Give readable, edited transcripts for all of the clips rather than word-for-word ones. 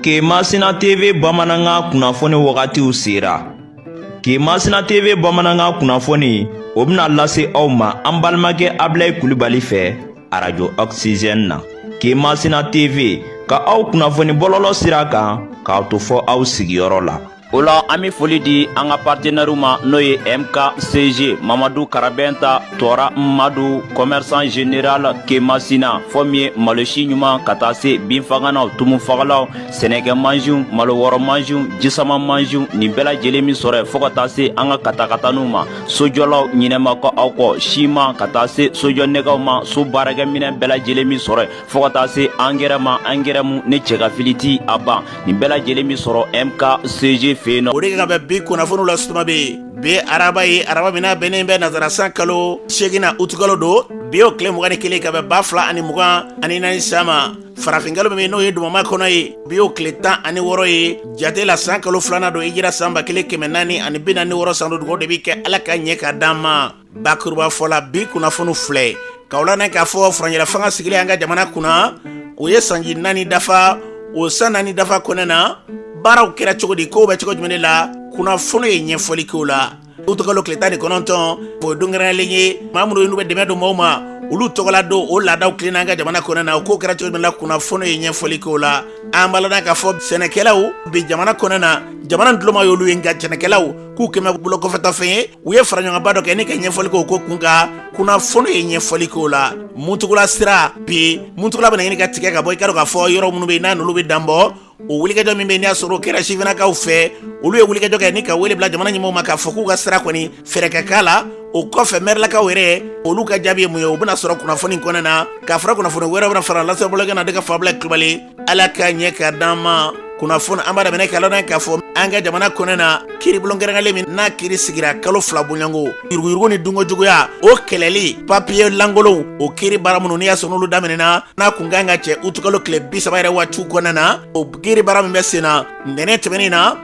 Kemasina TV bamanankan kunnafoni wagatiw sera. Kemasina TV bamanankan kunnafoni o bɛna lase aw ma an balimakɛ Abilayi Kulibali fɛ arajo Oxygène na. Kemasina TV ka aw kunnafoni bɔlɔlɔ sira kan k'aw to fɔ aw sigiyɔrɔ la. O la an bɛ foli di an ka partenaires ma, n'o ye MKCG Mamadu Karabɛnta Tɔra Madu, commerçant général Kemasina, fɔ min ye malosi ɲuman ka taa se binfaganaw, tumufagalaw, sɛnɛkɛ mansinw, malo wɔrɔ mansinw, jisama mansinw, nin bɛɛ lajɛlen min sɔrɔ yen, fo ka taa se an ka katakataniw ma, sojɔlaw ɲinɛma kɔ aw kɔ, siman ka taa se sojɔ nɛgɛw ma, so baarakɛminɛn bɛɛ lajɛlen min sɔrɔ yen, fo ka taa se angɛrɛ ma, angɛrɛ mu ne cɛ ka fili ti a ban, nin bɛɛ lajɛlen min sɔrɔ MKCG fɛ yen nɔ. O de ka bɛ bi kunnafoniw la suma bɛ yen bi araba ye, araba min n'a bɛnnen bɛ nazara san kalo 8 na, utukalo don. Bi o tile 21 ka bɛn 2024 san ma, farafinkalo min n'o ye dumama kɔnɔ ye, bi o tile 16 ye jate la, san kalo filanan don, hijira san 1446 san don. Dugawu de bɛ kɛ, Ala ka ɲɛ ka d'an ma. Bakuruba fɔ la, bi kunnafoni filɛ k'aw ladɔn k'a fɔ furancɛla fanga sigilen an ka jamana kunna, o ye sanji 4 dafa. O san 4 dafa kɔnɔna na, baaraw kɛra cogo di, kow bɛ cogo jumɛn de la, kunnafoni ye ɲɛfɔli k'o la. Utukalo tile 19, o ye don kɛrɛnkɛrɛnlen ye, maa minnu n'u bɛ dɛmɛ don maaw ma, olu tɔgɔla don. O laadaw tilenna an ka jamana kɔnɔna na, o ko kɛra cogo jumɛn la, kunnafoni ye ɲɛfɔli k'o la. An b'a ladɔn k'a fɔ sɛnɛkɛlaw bi jamana kɔnɔna na, jamana duloma y'olu ye, nka sɛnɛkɛlaw k'u kɛmɛ bolokɔfɛtafɛn ye. U ye faraɲɔgɔnba dɔ kɛ ni ka ɲɛfɔli k'o ko kun kan, kunnafoni ye ɲɛfɔli k'o la. Muntugula sira, bi Muntugula bɛna ɲini ka tigɛ ka bɔ. I ka dɔn k'a fɔ yɔrɔ minnu bɛ yen n'a n'olu bɛ danbɔ, o wulikajɔ min bɛ n'i y'a sɔrɔ o kɛra sifinnakaw fɛ, olu ye wulikajɔ kɛ ni ka wele bila jamana ɲɛmɔgɔw ma k'a fɔ k'u ka sira kɔni fɛɛrɛ ka k'a la. O kɔfɛ, mɛrilakaw yɛrɛ, olu ka jaabi ye mun ye, o bɛna sɔrɔ kunnafoni kɔnɔna na. K'a fara kunnafoni wɛrɛ bɛna fara lasebɔlɔkɛ na de ka Fabila Kulubali. Ala ka ɲɛ ka d'an ma. Kunnafoni an b'a daminɛ k'a ladɔn k'a fɔ an ka jamana kɔnɔna na, kiiribulon kɛrɛnkɛrɛnlen min n'a kiiri sigira kalo 2 bɔɲɔgɔnko, yuruguyurugu ni dunko juguya o kɛlɛli, papiye lankolonw, o kiiri baara minnu n'i y'a sɔrɔ n'olu daminɛna, n'a kun kan ka cɛ utukalo tile 30 yɛrɛ waatiw kɔnɔna na, o kiiri baara min bɛ sen na, ntɛnɛn tɛmɛnen na,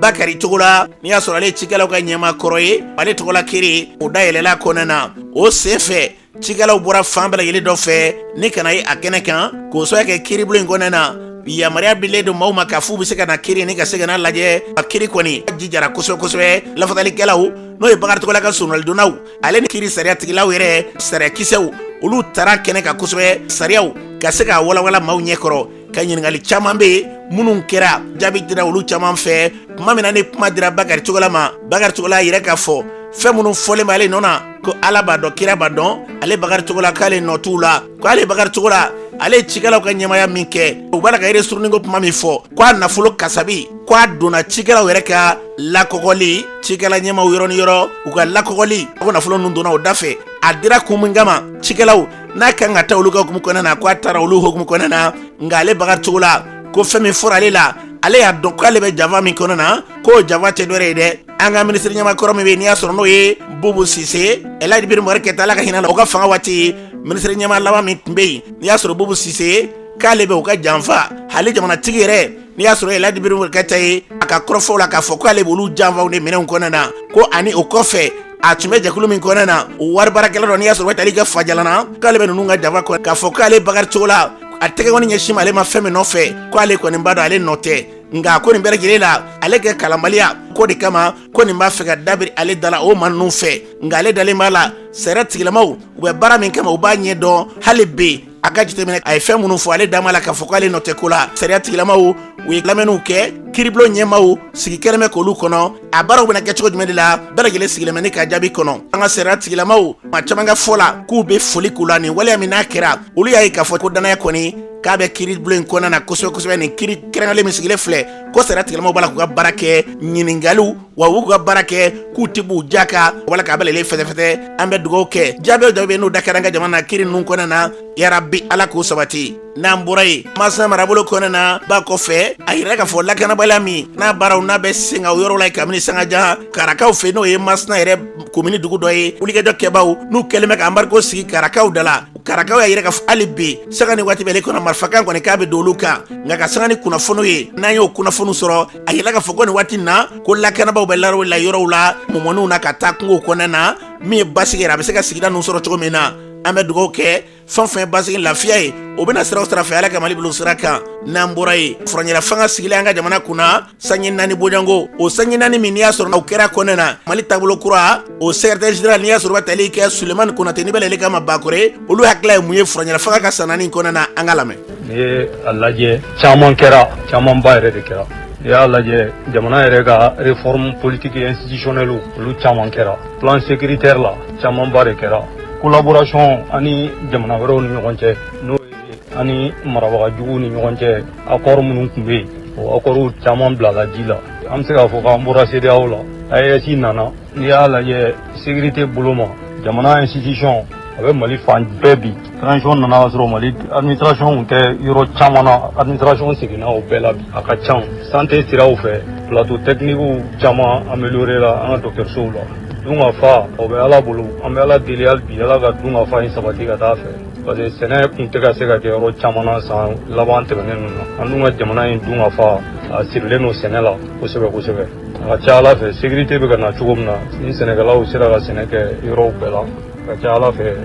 Bakari Togola, n'i y'a sɔrɔ ale ye cikɛlaw ka ɲɛmaa kɔrɔ ye, ale tɔgɔla kiiri o dayɛlɛla kɔnɔna na. O senfɛ, cikɛlaw bɔra fan bɛɛ lajɛlen dɔ fɛ ni ka na ye a kɛnɛ kan, k'o sababu kɛ kiiribulon in kɔnɔna na, yamaruya dilen don maaw ma k'a f'u bɛ se ka na kiiri ni ka se ka na lajɛ. A kiiri kɔni jijara kosɛbɛ kosɛbɛ. Lafasalikɛlaw, n'o ye Bakari Togola ka solonalidonnaw, ale ni kiiri sariya tigilaw yɛrɛ, sariyakisɛw, olu taara kɛnɛ kan kosɛbɛ, sariyaw ka se k'a walawala maaw ɲɛkɔrɔ, ka ɲininkali caman bɛ yen minnu kɛra, jaabi dira olu caman fɛ. Tuma min na ni kuma dira Bakari Togola ma, Bakari Togola yɛrɛ k'a fɔ fɛn minnu fɔlen b'ale nɔ na, ko Ala b'a dɔn, kira b'a dɔn, ale Bakari Togola k'ale nɔ t'u la, ko ale Bakari Togola, ale ye cikɛlaw ka ɲɛmaaya min kɛ, u b'a la ka ristourne ko kuma min fɔ, ko a nafolo kasabi, ko a donna cikɛlaw yɛrɛ ka lakɔgɔli, cikɛla ɲɛmaw yɔrɔ ni yɔrɔ u ka lakɔgɔli, ko nafolo ninnu donna o da fɛ. A dira kun min kama cikɛlaw, n'a kan ka taa olu ka hukumu kɔnɔna na, ko a taara olu hukumu kɔnɔna na. Nka ale Bakari Togola ko fɛn min fɔra ale la, ale y'a dɔn k'ale bɛ janfa min kɔnɔna na, k'o janfa tɛ dɔwɛrɛ ye dɛ, an ka minisiri ɲɛmaa kɔrɔ min bɛ yen n'i y'a sɔrɔ n'o ye Bubu Sise, Elhaji Ibrahim Boubacar Keita, Ala ka hinɛ la, o ka fanga waati minisiri ɲɛmaa laban min tun bɛ yen n'i y'a sɔrɔ Bubu Sise, k'ale bɛ u ka janfa. Hali jamanatigi yɛrɛ, n'i y'a sɔrɔ Elhaji Ibrahim Boubacar Keita ye, a ka kɔrɔfɔw la k'a fɔ k'ale b'olu janfaw de minɛnw kɔnɔna na, ko ani o kɔfɛ a tun bɛ jɛkulu min kɔnɔna na, o wari baarakɛla dɔ n'i y'a sɔrɔ tali kɛ Fajalana, k'ale bɛ ninnu ka janfa kɔnɔ, k'a fɔ k'ale Bakari Togola a tɛgɛ kɔni ɲɛsin ma ale ma fɛn min nɔfɛ, k'ale kɔni b'a dɔn ale nɔ tɛ. Nka ko nin bɛɛ lajɛlen la, ale kɛ kalanbaliya ko de kama, ko nin b'a fɛ ka dabiri ale da la o maa ninnu fɛ. Nka ale dalen b'a la, sariya tigilamaw, u bɛ baara min kama, u b'a ɲɛ dɔn. Hali bi a ka jateminɛ, a ye fɛn minnu fɔ, ale dama la k'a fɔ k'ale nɔ tɛ ko la. Sariya tigilamaw, u ye lamɛnniw kɛ, kiiribulon ɲɛmaaw sigi kɛlen bɛ k'olu kɔnɔ. A baaraw bɛna kɛ cogo jumɛn de la, bɛɛ lajɛlen sigilen bɛ ni ka jaabi kɔnɔ. An ka sariya tigilamaw, maa caman ka fɔ la k'u bɛ foli k'u la nin waleya min n'a kɛra. Olu y'a ye k'a fɔ ko danaya kɔni k'a bɛ kiiribulon in kɔnɔna na kosɛbɛ kosɛbɛ. Nin kiiri kɛrɛnkɛrɛnlen min sigilen filɛ, ko sariya tigilamaw b'a la k'u ka baara kɛ, ɲininkaliw wa u k'u ka baara kɛ, k'u tɛ b'u ja kan wala k'a bɛɛ lajɛlen fɛtɛfɛtɛ. An bɛ dugawu kɛ, jaabi o jaabi n'o da kɛra an ka jamana na kiiri ninnu kɔnɔna na, yarabi Ala k'o sabati. N'an bɔra yen, Masina marabolo kɔnɔna na, ba kɔfɛ, a yirala k'a fɔ lakanabaliya min n'a baaraw n'a bɛ sen kan o yɔrɔ la kabini sangajan Karakaw fɛ, n'o ye Masina yɛrɛ komini dugu dɔ ye, wulikajɔ kɛbaw n'u kɛlen bɛ ka embargo sigi Karakaw da la. Karakaw y'a yira k'a fɔ hali bi, sanga ni waati bɛɛ kɔnɔ, marifakan kɔni k'a bɛ don olu kan. Nka ka sanga ni kunnafoniw ye, n'an y'o kunnafoniw sɔrɔ, a yirala k'a fɔ ko nin waati na, ko lakanabaaw bɛ laraw la yɔrɔw la mɔmɔniw na ka taa kungow kɔnɔna na, min ye basigi yɛrɛ a bɛ se ka sigida ninnu sɔrɔ cogo min na. An bɛ dugawu kɛ fɛn fɛn basigi lafiya ye, o bɛna sira sira fɛ, Ala ka Mali bila sira kan. N'an bɔra yen, furancɛla fanga sigilen an ka jamana kunna sanji 4 bɔɲɔgɔnko, o sanji 4 min n'i y'a sɔrɔ o kɛra kɔnɛ na, Mali taabolo kura o secrétaire général, n'i y'a sɔrɔ tali kɛ Sulemani Konate, n'i bɛ ale kama Bakɔrɛ, olu hakilila ye mun ye furancɛla fanga ka san 4 kɔnɛ na? An ka lamɛn. N'i ye a lajɛ, caman kɛra, camanba yɛrɛ de kɛra. N'i y'a lajɛ, jamana yɛrɛ ka réforme politique et institutionnelle, olu caman kɛra. Plan sécuritaire la, camanba de kɛra. Collaboration ani jamana wɛrɛw ni ɲɔgɔn cɛ, n'o ye ani marabaga juguw ni ɲɔgɔn cɛ, accord minnu tun bɛ yen, o accord caman bilala ji la. An bɛ se k'a fɔ k'an bɔra CEDEAO la, AES nana. N'i y'a lajɛ sécurité bolo ma, jamana institution a bɛ Mali fan bɛɛ bi. Transition nana ka sɔrɔ Mali administration tun tɛ yɔrɔ caman na, administration seginna o bɛɛ la bi, a ka ca. Santé siraw fɛ, plateau technique caman amélioré la an ka dɔgɔtɔrɔsow la. Dun ka fa, o bɛ Ala bolo. An bɛ Ala deli hali bi, Ala ka dun ka fa in sabati ka taa fɛ, parce que sɛnɛ tun tɛ ka se ka kɛ yɔrɔ caman na san laban tɛmɛnen ninnu na. An dun ka jamana in dun ka fa a sirilen don sɛnɛ la kosɛbɛ kosɛbɛ. A ka ca Ala fɛ, sécurité bɛ ka na cogo min na, ni sɛnɛkɛlaw sera ka sɛnɛ kɛ yɔrɔw bɛɛ la, a ka ca Ala fɛ,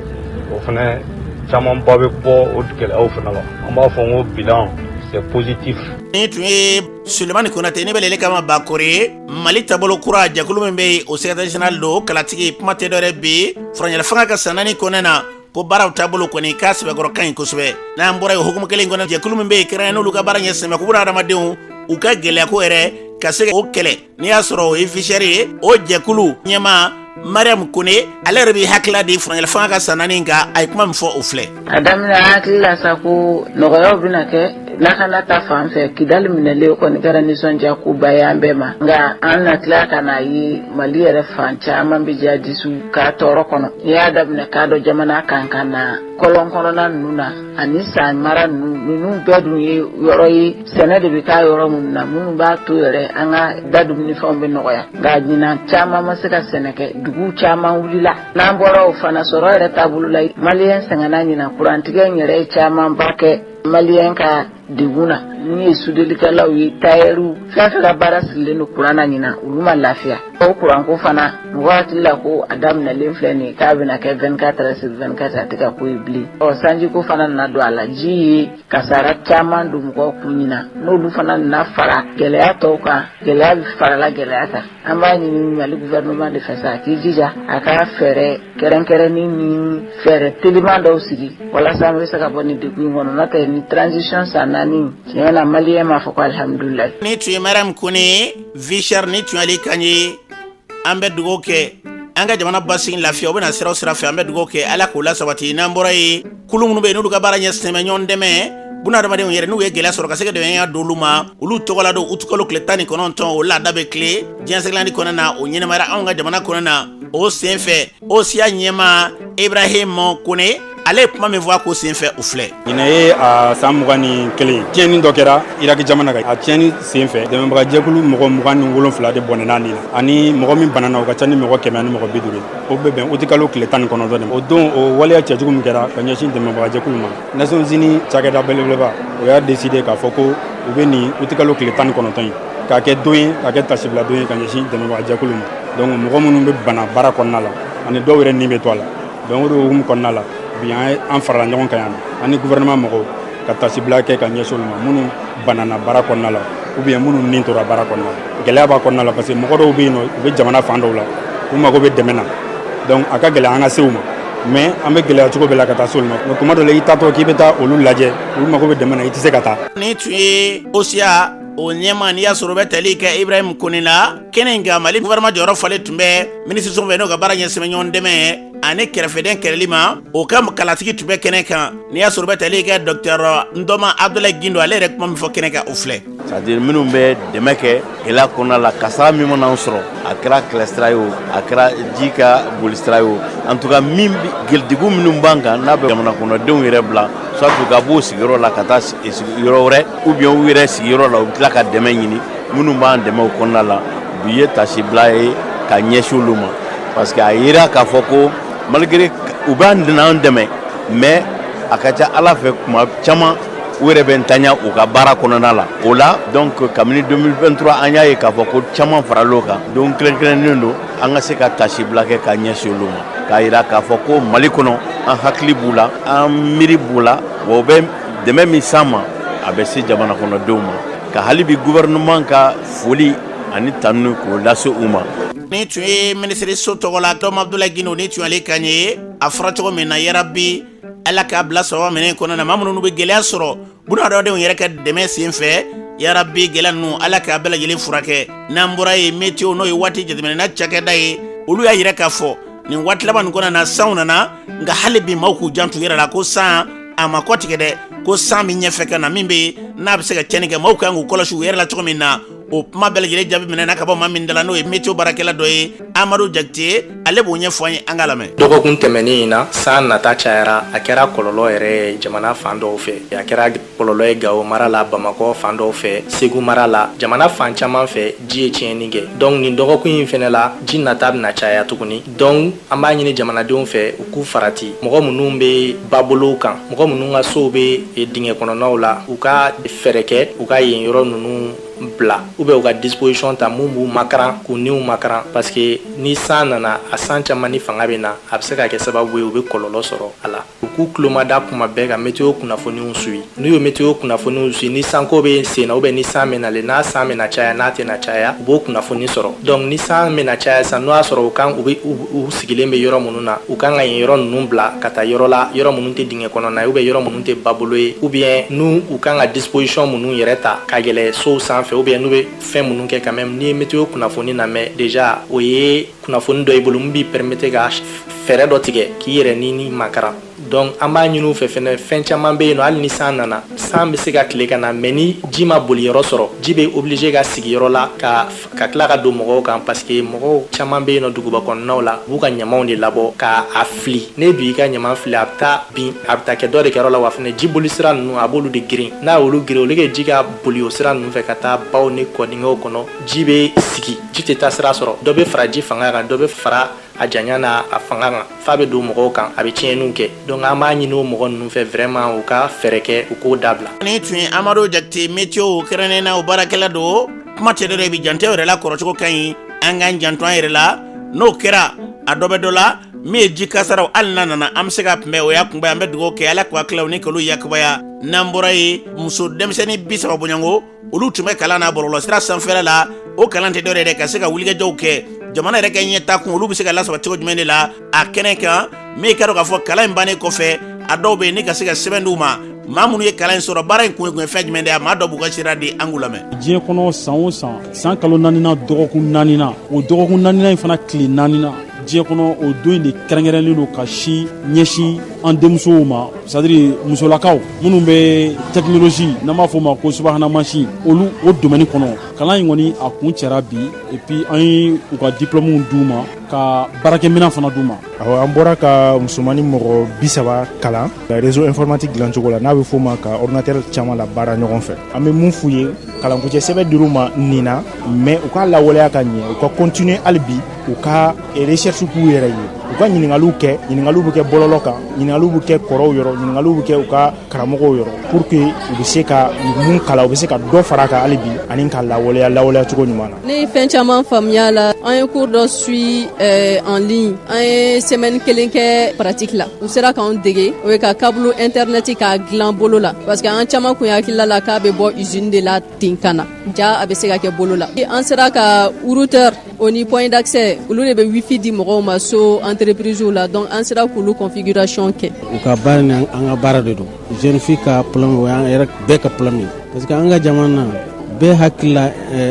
o fana camanba bɛ bɔ o gɛlɛyaw fana la. An b'a fɔ n ko bilan, c'est positif. Ni tun ye Sulemani Konate, ne bɛ lele kama Bakɔrɛ, Mali taabolo kura jɛkulu min bɛ yen, o secrétaire général don. Kalatigi kuma tɛ dɔwɛrɛ bi, furancɛla fanga ka san 4 kɔnɛ na, ko baaraw taabolo kɔni k'a sɛbɛkɔrɔ ka ɲi kosɛbɛ. N'an bɔra yen, hukumu kelen kɔnɔ, jɛkulu min bɛ yen kɛrɛnkɛrɛn n'olu ka baara ɲɛsin bɛ ko hadamadenw u ka gɛlɛya ko yɛrɛ ka se o kɛlɛ, n'i y'a sɔrɔ o ye Vie Chère ye, o jɛkulu ɲɛmaa Mariam Kone, ale yɛrɛ bɛ hakilila di furancɛla fanga ka san 4 kan. A ye kuma min fɔ, o filɛ. A daminɛ, an hakili la sa ko nɔgɔyaw bɛna kɛ lakana ta fan fɛ. Kidali minɛlen, o kɔni kɛra nisɔndiya koba ye an bɛɛ ma. Nka an na tila ka n'a ye Mali yɛrɛ fan caman bɛ jihadisiw ka tɔɔrɔ kɔnɔ. N'i y'a daminɛ k'a dɔn jamana kan ka na kɔlɔn kɔnɔna ninnu na ani san mara ninnu bɛɛ dun ye yɔrɔ ye, sɛnɛ de bɛ k'a yɔrɔ minnu na, minnu b'a to yɛrɛ an ka da dumunifɛnw bɛ nɔgɔya. Nka ɲinan caman ma se ka sɛnɛ kɛ, dugu caman wulila. N'an bɔra o fana, sɔrɔ yɛrɛ taabolo la, Maliyɛn sɛgɛnna ɲinan. Kurantigɛ in yɛrɛ ye camanba kɛ Maliyɛn ka degun na. Min ye sudelikɛlaw ye, tayɛriw, fɛn fɛn ka baara sirilen don kuran na ɲinan, olu ma lafiya. O kuranko fana, mɔgɔ hakili la ko a daminɛlen filɛ nin ye k'a bɛna kɛ 24 heures sur 24, a tɛ ka ko ye bilen. Ɔ sanjiko fana nana don a la, ji ye kasara caman don mɔgɔw kun ɲinan. N'olu fana nana fara gɛlɛya tɔw kan, gɛlɛya bɛ farala gɛlɛya kan. An b'a ɲini Mali gouvernement de fɛ sa, a k'i jija a ka fɛɛrɛ kɛrɛnkɛrɛnnin ni fɛɛrɛ teliman dɔw sigi walasa an bɛ se ka bɔ nin degun in kɔnɔ. N'o tɛ, ni transition san 4, tiɲɛ na, Maliyɛn m'a fɔ ko alihamudulilayi. Ni tun ye Mariam Kone, Vie Chère, ni tun y'ale kan ye. An bɛ dugawu kɛ an ka jamana basigi lafiya, o bɛna sira sira fɛ, an bɛ dugawu kɛ Ala k'o la sabati. N'an bɔra yen, kulu minnu bɛ yen n'olu ka baara ɲɛsinnen bɛ ɲɔgɔn dɛmɛ, bunadamadenw yɛrɛ n'u ye gɛlɛya sɔrɔ ka se ka dɛmɛya d'olu ma, olu tɔgɔla don utukalo tile 19, o laada bɛ tile diɲɛ seleke kɔnɔ na, o ɲɛnamaya anw ka jamana kɔnɔ na. O senfɛ, OSIA ɲɛmaa Ibrahim Kone, ale ye kuma min fɔ a ko senfɛ, o filɛ. Ɲinɛ ye a san 21, tiɲɛni dɔ kɛra Iraki jamana kan. A tiɲɛni senfɛ, dɛmɛbagajɛkulu mɔgɔ 27 de bɔnɛna nin na, ani mɔgɔ min banana, o ka ca ni mɔgɔ 150 ye. O bɛ bɛn utikalo tile 19 de ma. O don, o waleya cɛjugu min kɛra ka ɲɛsin dɛmɛbagajɛkulu ma, Nations Unies cakɛda belebeleba, o y'a décidé k'a fɔ ko u bɛ nin utikalo tile 19 ye k'a kɛ don ye, k'a kɛ tasibila don ye ka ɲɛsin dɛmɛbagajɛkulu ma. Donc mɔgɔ minnu bɛ bana baara kɔnɔna la, ani dɔw yɛrɛ ni bɛ to a la. Donc o de hukumu kɔnɔna la, bi an an farala ɲɔgɔn kan yan, ani gouvernement mɔgɔw, ka tasibila kɛ ka ɲɛsin olu ma, minnu banana baara kɔnɔna la ou bien minnu ni tora baara kɔnɔna la. Gɛlɛya b'a kɔnɔna la, parce que mɔgɔ dɔw bɛ yen nɔ, u bɛ jamana fan dɔw la, u mago bɛ dɛmɛ na. Donc a ka gɛlɛn an ka se u ma, mais an bɛ gɛlɛya cogo bɛɛ la ka taa se olu ma. Mais kuma dɔ la, i taatɔ k'i bɛ taa olu lajɛ, olu mago bɛ dɛmɛ na, i tɛ se ka taa. Ni tun ye OSIA o ɲɛma, n'i y'a sɔrɔ o bɛ tali kɛ Ibrahim Kone la kɛnɛ in kan, Mali gouvernement jɔyɔrɔ falen tun bɛ minisiriso fɛ, n'o ka baara ɲɛsin bɛ ɲɔgɔn dɛmɛ ani kɛrɛfɛden kɛlɛli ma, o ka kalatigi tun bɛ kɛnɛ kan, n'i y'a sɔrɔ bɛ tali kɛ docteur Ntɔma Abdoulaye Guindo, ale yɛrɛ kuma min fɔ kɛnɛ kan, o filɛ. C'est à dire minnu bɛ dɛmɛ kɛ gɛlɛya kɔnɔna la, kasara min mana sɔrɔ, a kɛra kɛlɛ sira ye o, a kɛra ji ka boli sira ye o, en tout cas min degun minnu b'an kan, n'a bɛ jamana kɔnɔdenw yɛrɛ bila soit u ka b'u sigiyɔrɔ la ka taa yɔrɔ wɛrɛ, ou bien u yɛrɛ sigiyɔrɔ la, u bɛ tila ka dɛmɛ ɲini, minnu b'an dɛmɛ o kɔnɔna la, bi ye tasibila ye ka ɲɛsin olu ma, parce que a yira k'a fɔ ko malgré u b'an dɛmɛ, mais a ka ca Ala fɛ, kuma caman u yɛrɛ bɛ ntanya u ka baara kɔnɔna la. O la donc, kabini 2023, an y'a ye k'a fɔ ko caman faral'o kan. Donc kɛrɛnkɛrɛnnen don an ka se ka tasibila kɛ ka ɲɛsin olu ma. K'a jira k'a fɔ ko Mali kɔnɔ, an hakili b'u la, an miiri b'u la, wa u bɛ dɛmɛ min s'an ma, a bɛ se jamana kɔnɔdenw ma. Ka hali bi gouvernement ka foli ani tanu k'o lase u ma. Ni tun ye minisiriso tɔgɔ la Dɔm Abudulayi Gindo, ni tun y'ale kan ye. A fɔra cogo min na, yarabi Ala k'a bila saba minɛ kɔnɔ na, maa minnu bɛ gɛlɛya sɔrɔ bunadamadenw yɛrɛ ka dɛmɛ sen fɛ, yarabi gɛlɛya ninnu, Ala k'a bɛɛ lajɛlen furakɛ. N'an bɔra yen, météo, n'o ye waati jateminɛna cakɛda ye, olu y'a yira k'a fɔ nin waati laban nin kɔnɔ na, sanw nana, nka hali bi maaw k'u janto yɛrɛ la ko san a ma kɔtigɛ dɛ, ko san bɛ ɲɛfɛ ka na, min bɛ yen n'a bɛ se ka tiɲɛni kɛ. Maaw kan k'u kɔlɔsi u yɛrɛ la cogo min na. O kuma bɛɛ lajɛlen jaabi minɛna ka bɔ maa min da la, n'o ye météo baarakɛla dɔ ye, Amadu Jakite, ale b'o ɲɛfɔ an ye, an k'a lamɛn. Dɔgɔkun tɛmɛnen in na, san nata cayara, a kɛra kɔlɔlɔ yɛrɛ ye jamana fan dɔw fɛ. A kɛra kɔlɔlɔ ye Gawo mara la, Bamakɔ fan dɔw fɛ, Segu mara la, jamana fan caman fɛ, ji ye tiɲɛni kɛ. Donc nin dɔgɔkun in fɛnɛ la, ji nata bɛna caya tuguni. Donc an b'a ɲini jamanadenw fɛ, u k'u farati. Mɔgɔ minnu bɛ babolow kan, mɔgɔ minnu ka sow bɛ dingɛ kɔnɔnaw la, u ka fɛɛrɛ kɛ u ka yen yɔrɔ ninnu bila, ou bien u ka disposition ta mun b'u makaran, k'u niw makaran, parce que ni san nana, a san caman ni fanga bɛ na, a bɛ se ka kɛ sababu ye u bɛ kɔlɔlɔ sɔrɔ a la. U k'u tulomada kuma bɛɛ ka météo kunnafoniw suit. N'u ye météo kunnafoniw suit, ni sanko bɛ sen na ou bien ni san bɛ nalen, n'a san bɛna caya, n'a tɛna caya, u b'o kunnafoni sɔrɔ. Donc ni san bɛna caya sisan, n'o y'a sɔrɔ u kan u bɛ u sigilen bɛ yɔrɔ minnu na, u kan ka yen yɔrɔ ninnu bila ka taa yɔrɔ la, yɔrɔ minnu tɛ dingɛ kɔnɔna ye, ou bien yɔrɔ minnu tɛ babolo ye, ou bien n'u u kan ka disposition minnu yɛrɛ ta ka yɛlɛ sow sanfɛ, ou bien n'u bɛ fɛn minnu kɛ. Quand même, n'i ye météo kunnafoni lamɛn déjà, o ye kunnafoni dɔ i bolo min b'i permettre ka fɛɛrɛ dɔ tigɛ k'i yɛrɛ ni makaran. Donc an b'a ɲini u fɛ fɛnɛ, fɛn caman bɛ yen nɔ, hali ni san nana, san bɛ se ka tile ka na, mais ni ji ma boli yɔrɔ sɔrɔ, ji bɛ obligé ka sigi yɔrɔ la ka tila ka don mɔgɔw kan, parce que mɔgɔw caman bɛ yen nɔ duguba kɔnɔnaw la, u b'u ka ɲamanw de labɔ ka a fili. Ne dun y'i ka ɲaman fili, a bɛ taa bin, a bɛ taa kɛ dɔ de kɛyɔrɔ la. Wa fɛnɛ, ji boli sira ninnu, a b'olu de girin. N'a y'olu girin, olu kɛ ji ka boli o sira ninnu fɛ ka taa baw ni kɔdingɛw kɔnɔ, ji bɛ sigi, ji tɛ taa sira sɔrɔ. Dɔ bɛ fara ji fanga kan, dɔ bɛ fara a janya n'a a fanga kan, f'a bɛ don mɔgɔw kan, a bɛ tiɲɛniw kɛ. Donc an b'a ɲini o mɔgɔ ninnu fɛ vraiment, u ka fɛɛrɛ kɛ, u k'o dabila. Ni tun ye Amadu Jakite, météo kɛrɛnnen na, o baarakɛla don. Kuma tɛ dɔ i bɛ janto yɛrɛ la, kɔrɔcogo ka ɲi, an k'an janto an yɛrɛ la. N'o kɛra, a dɔ bɛ dɔ la min ye ji kasaraw, hali n'a nana, an bɛ se ka kunbɛn. O y'a kunbɛn. An bɛ dugawu kɛ, Ala k'u hakiliw ni k'olu yakubaya. N'an bɔra yen, muso denmisɛnnin 30 bɔɲɔgɔnko, olu tun bɛ kalan na bɔlɔlɔsira sanfɛla la. O kalan tɛ dɔwɛrɛ dɛ, ka se ka wulikajɔw kɛ jamana yɛrɛ ka ɲɛtaa kun, olu bɛ se ka lasabati cogo jumɛn de la a kɛnɛ kan. Min ka dɔn k'a fɔ kalan in bannen kɔfɛ, a dɔw bɛ yen ni ka se ka sɛbɛn d'u ma. Maa minnu ye kalan in sɔrɔ, baara in kun ye fɛn jumɛn de ye? Maa dɔ b'u ka sira di, an k'u lamɛn. Diɲɛ kɔnɔ, san o san, san kalo naaninan, dɔgɔkun naaninan, o dɔgɔkun naaninan in fana tile naaninan, diɲɛ kɔnɔ, o don in de kɛrɛnkɛrɛnlen don ka sin ɲɛsin an denmusow ma, c'est à dire musolakaw minnu bɛ technologie, n'an b'a fɔ o ma ko subahana mansin, olu o domaine kɔnɔ. Kalan in kɔni, a kun cɛra bi, et puis an ye u ka diplôme d'u ma, ka baarakɛminɛn fana d'u ma. Awɔ, an bɔra ka musomannin mɔgɔ 30 kalan réseau informatique dilancogo la, n'a bɛ f'o ma ka ordinateur caman la baara ɲɔgɔn fɛ. An bɛ mun f'u ye? Kalankuncɛ sɛbɛn dir'u ma nin na, mais u k'a lawaleya ka ɲɛ, u ka continuer hali bi, u ka recherche k'u yɛrɛ ye, u ka ɲininkaliw kɛ. Ɲininkaliw bɛ kɛ bɔlɔlɔ kan, ɲininkaliw bɛ kɛ kɔrɔw yɔrɔ, ɲininkaliw bɛ kɛ u ka karamɔgɔw yɔrɔ, pour que u bɛ se ka mun kalan, u bɛ se ka dɔ fara a kan hali bi, ani ka lawaleya lawaleya cogo ɲuman na. Ne ye fɛn caman faamuya la. An ye cours dɔ suit en ligne, an ye semaine kelen kɛ pratique la. U sera k'anw dege, o ye ka câble internet k'a dilan bolo la, parce que an caman kun hakilila la k'a bɛ bɔ usine de la ten ka na ja, a bɛ se ka kɛ bolo la. An sera ka routeur o ni point d'accès, olu de bɛ wifi di mɔgɔw ma so, entreprise la, donc an sera k'olu configuration kɛ. U ka baara ni an ka baara de don. Jeune fille ka problème, o y'an yɛrɛ bɛɛ ka problème ye, parce que an ka jamana na, bɛɛ hakili la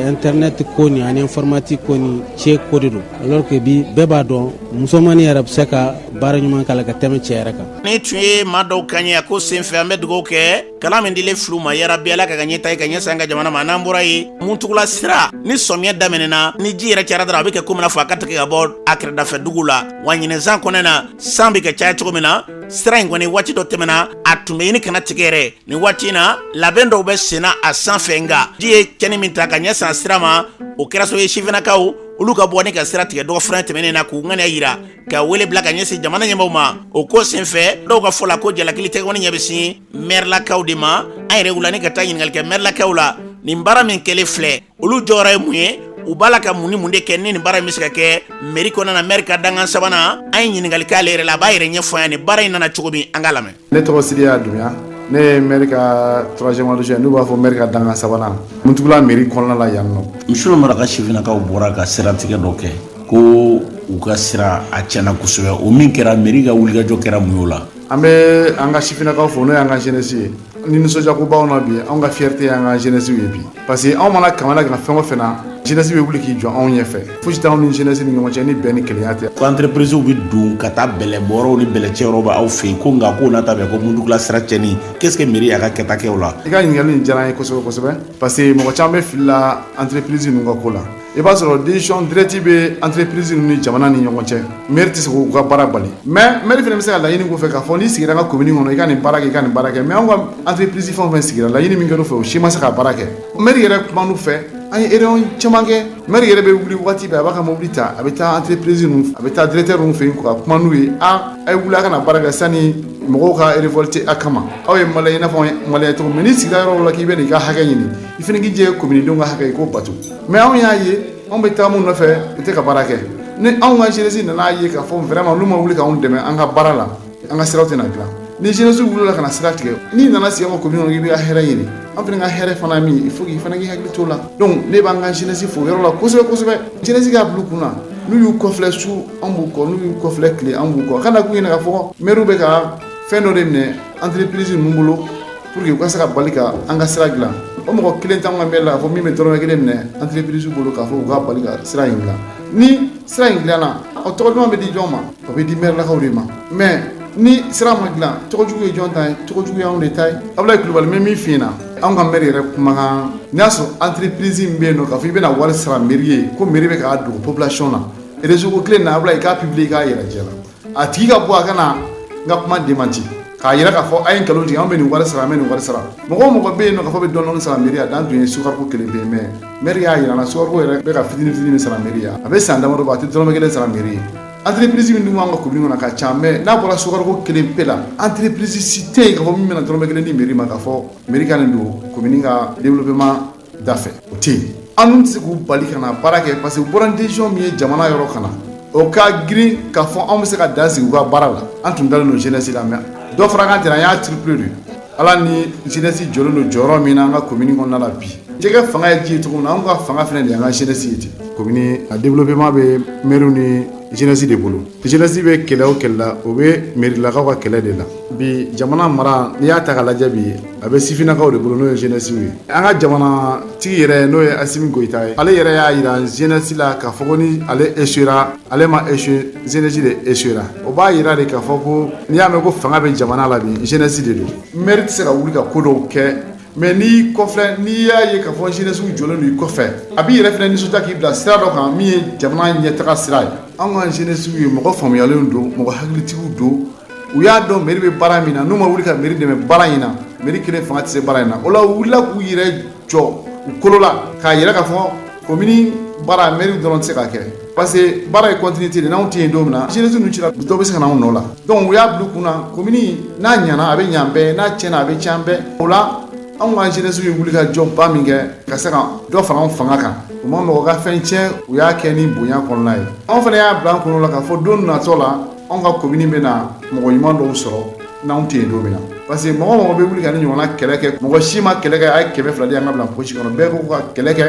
internet ko ni ani informatique ko ni cɛ ko de don, alors que bi, bɛɛ b'a dɔn, musomannin yɛrɛ bɛ se ka baara ɲuman k'a la ka tɛmɛ cɛ yɛrɛ kan. Ni tun ye maa dɔw kan ye a ko senfɛ, an bɛ dugawu kɛ kalan min dilen filiw ma, yarabi Ala ka ka ɲɛta ye ka ɲɛsin an ka jamana ma. N'an bɔra yen, Muntugula sira, ni sɔmiya daminɛna, ni ji yɛrɛ cayara dɔrɔn, a bɛ kɛ komi n'a fɔ a ka tigɛ ka bɔ a kɛrɛdafɛ dugu la. Wa ɲinɛsan kɔnɛ na, san bɛ ka caya cogo min na, sira in kɔni, waati dɔ tɛmɛna, a tun bɛ ɲini kana tigɛ yɛrɛ. Nin waati in na, labɛn dɔw bɛ senna a sanfɛ, nka ji ye cɛnni min ta ka ɲɛsin a sira ma, o kɛra sababu ye sifinnakaw olu ka bɔ ni ka sira tigɛ dɔgɔ tɛmɛnen na, k'u ŋaniya yira ka wele bila ka ɲɛsin jamana ɲɛmaaw ma. O ko senfɛ, dɔw ka fɔ la ko jalakili tɛ kɔni ɲɛ bɛ sin mɛrilakaw de ma. An yɛrɛ wula ni ka taa ɲininkali kɛ mɛrilakaw la, nin baara min kɛlen filɛ, olu jɔyɔrɔ ye mun ye? U b'a la ka mun ni mun de kɛ ni nin baara in bɛ se ka kɛ mairie kɔnɔna na? Maire ka dankan sabanan, an ye ɲininkali k'ale yɛrɛ la, a b'a yɛrɛ ɲɛfɔ an ye nin baara in nana cogo min. An k'a lamɛn. Ne tɔgɔ Sidiya Dunbiya, ne ye maire ka troisième adjoint, n'u b'a fɔ maire ka dankan sabanan, Muntugula mairie kɔnɔna la yan nɔ. Monsieur le maire ka sifinnakaw bɔra ka siratigɛ dɔ kɛ ko u ka sira a tiɲɛna kosɛbɛ. O min kɛra, mairie ka wulikajɔ kɛra mun y'o la? An bɛ an ka sifinnakaw fo, n'o y'an ka jeunesse ye. Ni nisɔndiyako b'anw na bi, anw ka fierté y'an ka jeunesse ye bi, parce que anw mana kamana gan fɛn o fɛn na, jeunesse bɛ wuli k'i jɔ anw ɲɛfɛ. Fosi t'anw ni jeunesse ni ɲɔgɔn cɛ ni bɛn ni kelenya tɛ. Ko entreprise bɛ don ka taa bɛlɛbɔyɔrɔw ni bɛlɛcɛyɔrɔw bɛ aw fɛ yen, ko nka k'o n'a ta bɛɛ, ko Muntugula sira tiɲɛni, qu'est-ce que mairie y'a ka kɛta kɛ o la? I ka ɲininkali nin diyara n ye kosɛbɛ kosɛbɛ, parce que mɔgɔ caman bɛ fili la entreprise ninnu ka ko la. I b'a sɔrɔ décision directe bɛ entreprise ninnu ni jamana ni ɲɔgɔn cɛ, maire tɛ se k'u ka baara bali. Mais maire fana bɛ se ka laɲini k'u fɛ k'a fɔ n'i sigira an ka commune kɔnɔ, i ka nin baara kɛ, i ka nin baara kɛ. Mais anw ka entreprise fɛn o fɛn sigira, laɲini min kɛra u fɛ, o si ma se ka baara kɛ. Maire yɛrɛ kumana u fɛ, an ye réunion caman kɛ. Maire yɛrɛ bɛ wuli waati bɛɛ, a b'a ka mobili ta, a bɛ taa entreprise ninnu, a bɛ taa directeur ninnu fɛ yen ka kuma n'u ye: a a ye wuli, a ka na baara kɛ sani mɔgɔw ka révolter a kama. Aw ye malien, i n'a fɔ anw ye malien cogo min. N'i sigira yɔrɔ la k'i bɛ n'i ka hakɛ ɲini, i fana k'i jɛ commune denw ka hakɛ, i k'o bato. Mais anw y'a ye, anw bɛ taa mun nɔfɛ, u tɛ ka baara kɛ. Ni anw ka jeunesse nana ye k'a fɔ vraiment n'u ma wuli k'anw dɛmɛ an ka baara la, an ka siraw tɛna dilan. Ni jeunesse wulila ka na sira tigɛ, n'i nana sigi an ka commune kɔnɔ k'i bɛ ka hɛrɛ ɲini, an fana ka hɛrɛ fana min, il faut k'i fana k'i hakili t'o la. Donc ne b'an ka jeunesse fo yɔrɔ la kosɛbɛ kosɛbɛ. Jeunesse k'a bila u kunna, n'u y'u kɔfilɛ su, an b'u kɔ, n'u y'u kɔfilɛ tile, an b'u kɔ. A kana k'u ɲɛna k'a fɔ maire bɛ ka fɛn dɔ de minɛ entreprise ninnu bolo pour que u ka se ka bali ka an ka sira dilan. O mɔgɔ kelen t'anw ka maire la k'a fɔ min bɛ dɔrɔmɛ kelen minɛ entreprise bolo k'a fɔ u ka bali ka sira in dilan. Ni sira in dilanna, o tɔgɔ duman bɛ di jɔn ma? O bɛ di maire lakaw de ma. Mais ni sira ma dilan, tɔgɔ jugu ye jɔn ta ye? Tɔgɔ jugu y'anw de ta ye. Abulayi Kulubali, n bɛ min f'i ɲɛna, anw ka maire yɛrɛ kumakan, n'i y'a sɔrɔ entreprise min bɛ yen nɔ k'a fɔ i bɛna wari sara mairie ye, ko mairie bɛ k'a dogo population na, réseau ko kelen na, Abulayi, i k'a publier, i k'a yɛrɛ jɛ la, a tigi ka bɔ a ka na n ka kuma démenti k'a yira k'a fɔ a ye nkalon tigɛ, an bɛ nin wari sara, an bɛ nin wari sara. Mɔgɔ o mɔgɔ bɛ yen nɔ k'a fɔ bɛ dɔɔnin dɔɔnin sara mairie, a dan tun ye SOGARCO kelen pe. Mais maire y'a yira n na, SOGARCO yɛrɛ bɛ ka fitinin fitinin min sara mairie ye, a bɛ san damadɔ bɔ, a tɛ dɔrɔmɛ kelen sara mairie ye. Entreprise min dun b'an ka commune kɔnɔ ka ca, mais n'a bɔra SOGARCO kelen pe la, entreprise si tɛ yen k'a fɔ min bɛna dɔrɔmɛ kelen di mairie ma k'a fɔ mairie ka nin don commune ka développement da fɛ, o tɛ yen. An dun tɛ se k'u bali ka na baara kɛ, parce que u bɔra ni décision min ye jamana yɔrɔ ka na, o ka girin k'a fɔ anw bɛ se ka dan sigi u ka baara la. An tun dalen don jeunesse la, mais dɔ fara kan ten, an y'a triplé de. Ala ni jeunesse jɔlen don jɔyɔrɔ min na an ka commune kɔnɔna la bi, jɛgɛ fanga ye ji ye cogo min na, anw ka fanga fana de y'an ka jeunesse ye ten. Commune a développement bɛ maire ni jeunesse de bolo. Jeunesse bɛ kɛlɛ o kɛlɛ la, o bɛ mairilakaw ka kɛlɛ de la. Bi jamana mara, n'i y'a ta k'a lajɛ bi, a bɛ sifinnakaw de bolo, n'o ye jeunesse ye. An ka jamana tigi yɛrɛ, n'o ye Asimi Goyita ye, ale yɛrɛ y'a yira jeunesse la k'a fɔ ko ni ale échouera, ale ma échoué, jeunesse de échouera. O b'a yira de k'a fɔ ko n'i y'a mɛn ko fanga bɛ jamana la bi, jeunesse de don. Maire tɛ se ka wuli ka ko dɔw kɛ, mais n'i kɔfɛ, n'i y'a ye k'a fɔ jeunesse jɔlen don i kɔfɛ, a b'i yɛrɛ fana nisɔndiya k'i bila sira dɔ kan min ye jamana ɲɛtaga sira ye. Anw ka jeunesse ye mɔgɔ faamuyalen don, mɔgɔ hakilitigiw don. U y'a dɔn mairie bɛ baara min na, n'u ma wuli ka mairie dɛmɛ baara in na, mairie kelen fanga tɛ se baara in na. O la, u wulila k'u yɛrɛ jɔ u kolo la k'a yira k'a fɔ commune baara, mairie dɔrɔn tɛ se ka kɛ, parce que baara ye continuité de. N'anw tɛ yen don min na, jeunesse ninnu cira, dɔw bɛ se ka na anw nɔ la. Donc u y'a bila u kunna, commune n'a ɲɛna, a bɛ ɲɛ an bɛɛ, n'a tiɲɛna, a bɛ tiɲɛ an bɛɛ. O la, anw ka jeunesse ye wuli ka jɔ ba min kɛ ka se ka dɔ fara anw fanga kan, u ma mɔgɔ ka fɛn tiɲɛ, u y'a kɛ ni bonya kɔnɔna ye. Anw fana y'a bila an kunna la k'a fɔ don natɔ la, anw ka commune bɛna mɔgɔ ɲuman dɔw sɔrɔ n'anw tɛ yen don min na, parce que mɔgɔ mɔgɔ bɛ wuli ka ni ɲɔgɔnna kɛlɛ kɛ, mɔgɔ si ma kɛlɛ kɛ a ye 200 di an ka bila poche kɔnɔ. Bɛɛ ko ka kɛlɛ kɛ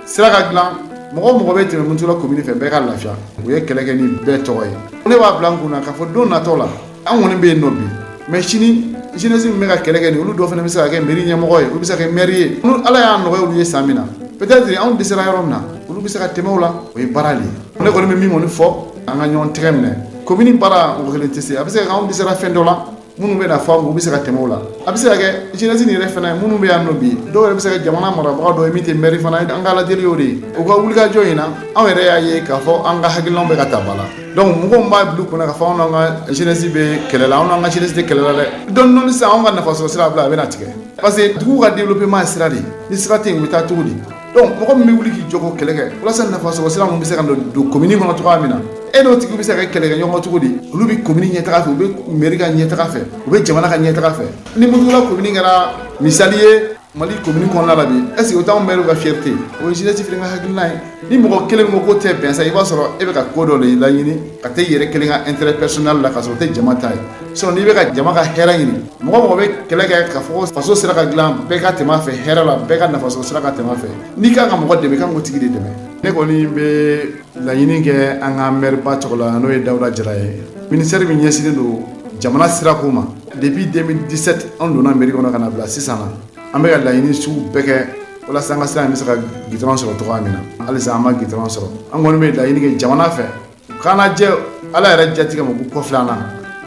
sira ka dilan, mɔgɔ mɔgɔ bɛ tɛmɛ Muntugula commune fɛ, bɛɛ ka lafiya. U ye kɛlɛ kɛ ni bɛɛ tɔgɔ ye. Ne b'a bila n kunna k'a fɔ don natɔ la, an kɔni bɛ yen nɔ bi, mais sini jeunesse min bɛ ka kɛlɛ kɛ nin, olu dɔw fana bɛ se ka kɛ mairie ɲɛmɔgɔ ye, olu bɛ se ka kɛ maire ye. Ni Ala y'a nɔgɔya olu ye san min na, peut-être anw dɛsɛra yɔrɔ min na, olu bɛ se ka tɛmɛ o la. O ye baara de ye. Ne kɔni bɛ min kɔni fɔ, an ka ɲɔgɔn tɛgɛ minɛ. Commune baara, mɔgɔ kelen tɛ se. A bɛ se ka kɛ anw dɛsɛra fɛn dɔ la, minnu bɛ na fɔ an kun, u bɛ se ka tɛmɛ o la. A bɛ se ka kɛ jeunesse nin yɛrɛ fana, minnu bɛ yan nɔ bi, dɔw yɛrɛ bɛ se ka jamana marabaga dɔ ye min tɛ maire fana ye. An ka Ala deli y'o de ye. U ka wulikajɔ in na, anw yɛrɛ y'a ye k'a fɔ an ka hakilinaw bɛ ka ta ba la. Donc mɔgɔw b'a bila u kunna k'a fɔ anw n'an ka jeunesse bɛ kɛlɛ la, anw n'an ka jeunesse tɛ kɛlɛ la dɛ. Dɔɔni dɔɔni sisan, anw ka nafasɔrɔ sira bila, a bɛna tigɛ, parce que dugu ka développement ye sira de ye. Ni sira tɛ yen, u bɛ taa cogo di? Donc mɔgɔ min bɛ wuli k'i jɔ k'o kɛlɛ kɛ walasa nafasɔrɔ sira ninnu bɛ se ka don commune kɔnɔ cogoya min na, e n'o tigi bɛ se ka kɛ kɛlɛkɛ ɲɔgɔn cogo di? Olu bɛ commune ɲɛtaga fɛ, u bɛ mairie ka ɲɛtaga fɛ, u bɛ jamana ka ɲɛtaga fɛ. Ni Muntugula commune kɛra misali ye. Mali commune kɔnɔna la bi, est ce que o t'anw maire ka fierté? O ye jeunesse fana ka hakilina ye. Ni mɔgɔ kelen ko ko tɛ bɛn sa, i b'a sɔrɔ e bɛ ka ko dɔ de laɲini ka taa i yɛrɛ kelen ka intérêt personnel la, ka sɔrɔ o tɛ jama ta ye. Sinon n'i bɛ ka jama ka hɛrɛ ɲini, mɔgɔ mɔgɔ bɛ kɛlɛ kɛ ka fɔ ko faso sira ka dilan, bɛɛ ka tɛmɛ a fɛ hɛrɛ la, bɛɛ ka nafasɔrɔ sira ka tɛmɛ a fɛ, n'i kan ka mɔgɔ dɛmɛ, i kan k'o tigi de dɛmɛ. Ne kɔni bɛ laɲini kɛ an ka maire ba tɔgɔ la, n'o ye Dawuda Jara ye, ministère min ɲɛsinnen don jamana sirako ma. Depuis 2017 an donna mairie kɔnɔ ka na bila sisan na, an bɛ ka laɲini sugu bɛɛ kɛ walasa an ka sira in bɛ se ka gitɔrɔn sɔrɔ cogoya min na. Halisa an ma gitɔrɔn sɔrɔ. An kɔni bɛ laɲini kɛ jamana fɛ, u k'an lajɛ, Ala yɛrɛ jatigɛ ma k'u kɔfilɛ an na.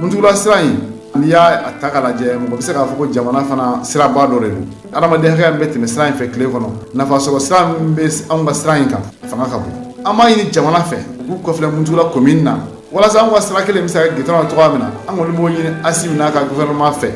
Muntugula sira in, n'i y'a ta k'a lajɛ, mɔgɔ bɛ se k'a fɔ ko jamana fana siraba dɔ de don. Adamadenya hakɛ min bɛ tɛmɛ sira in fɛ tile kɔnɔ, nafasɔrɔ sira min bɛ anw ka sira in kan, fanga ka bon. An b'a ɲini jamana fɛ u k'u kɔfilɛ Muntugula commune na, walasa anw ka sira kelen bɛ se ka gitɔrɔn cogoya min na. An kɔni b'o ɲini Asimi n'a ka gouvernement fɛ.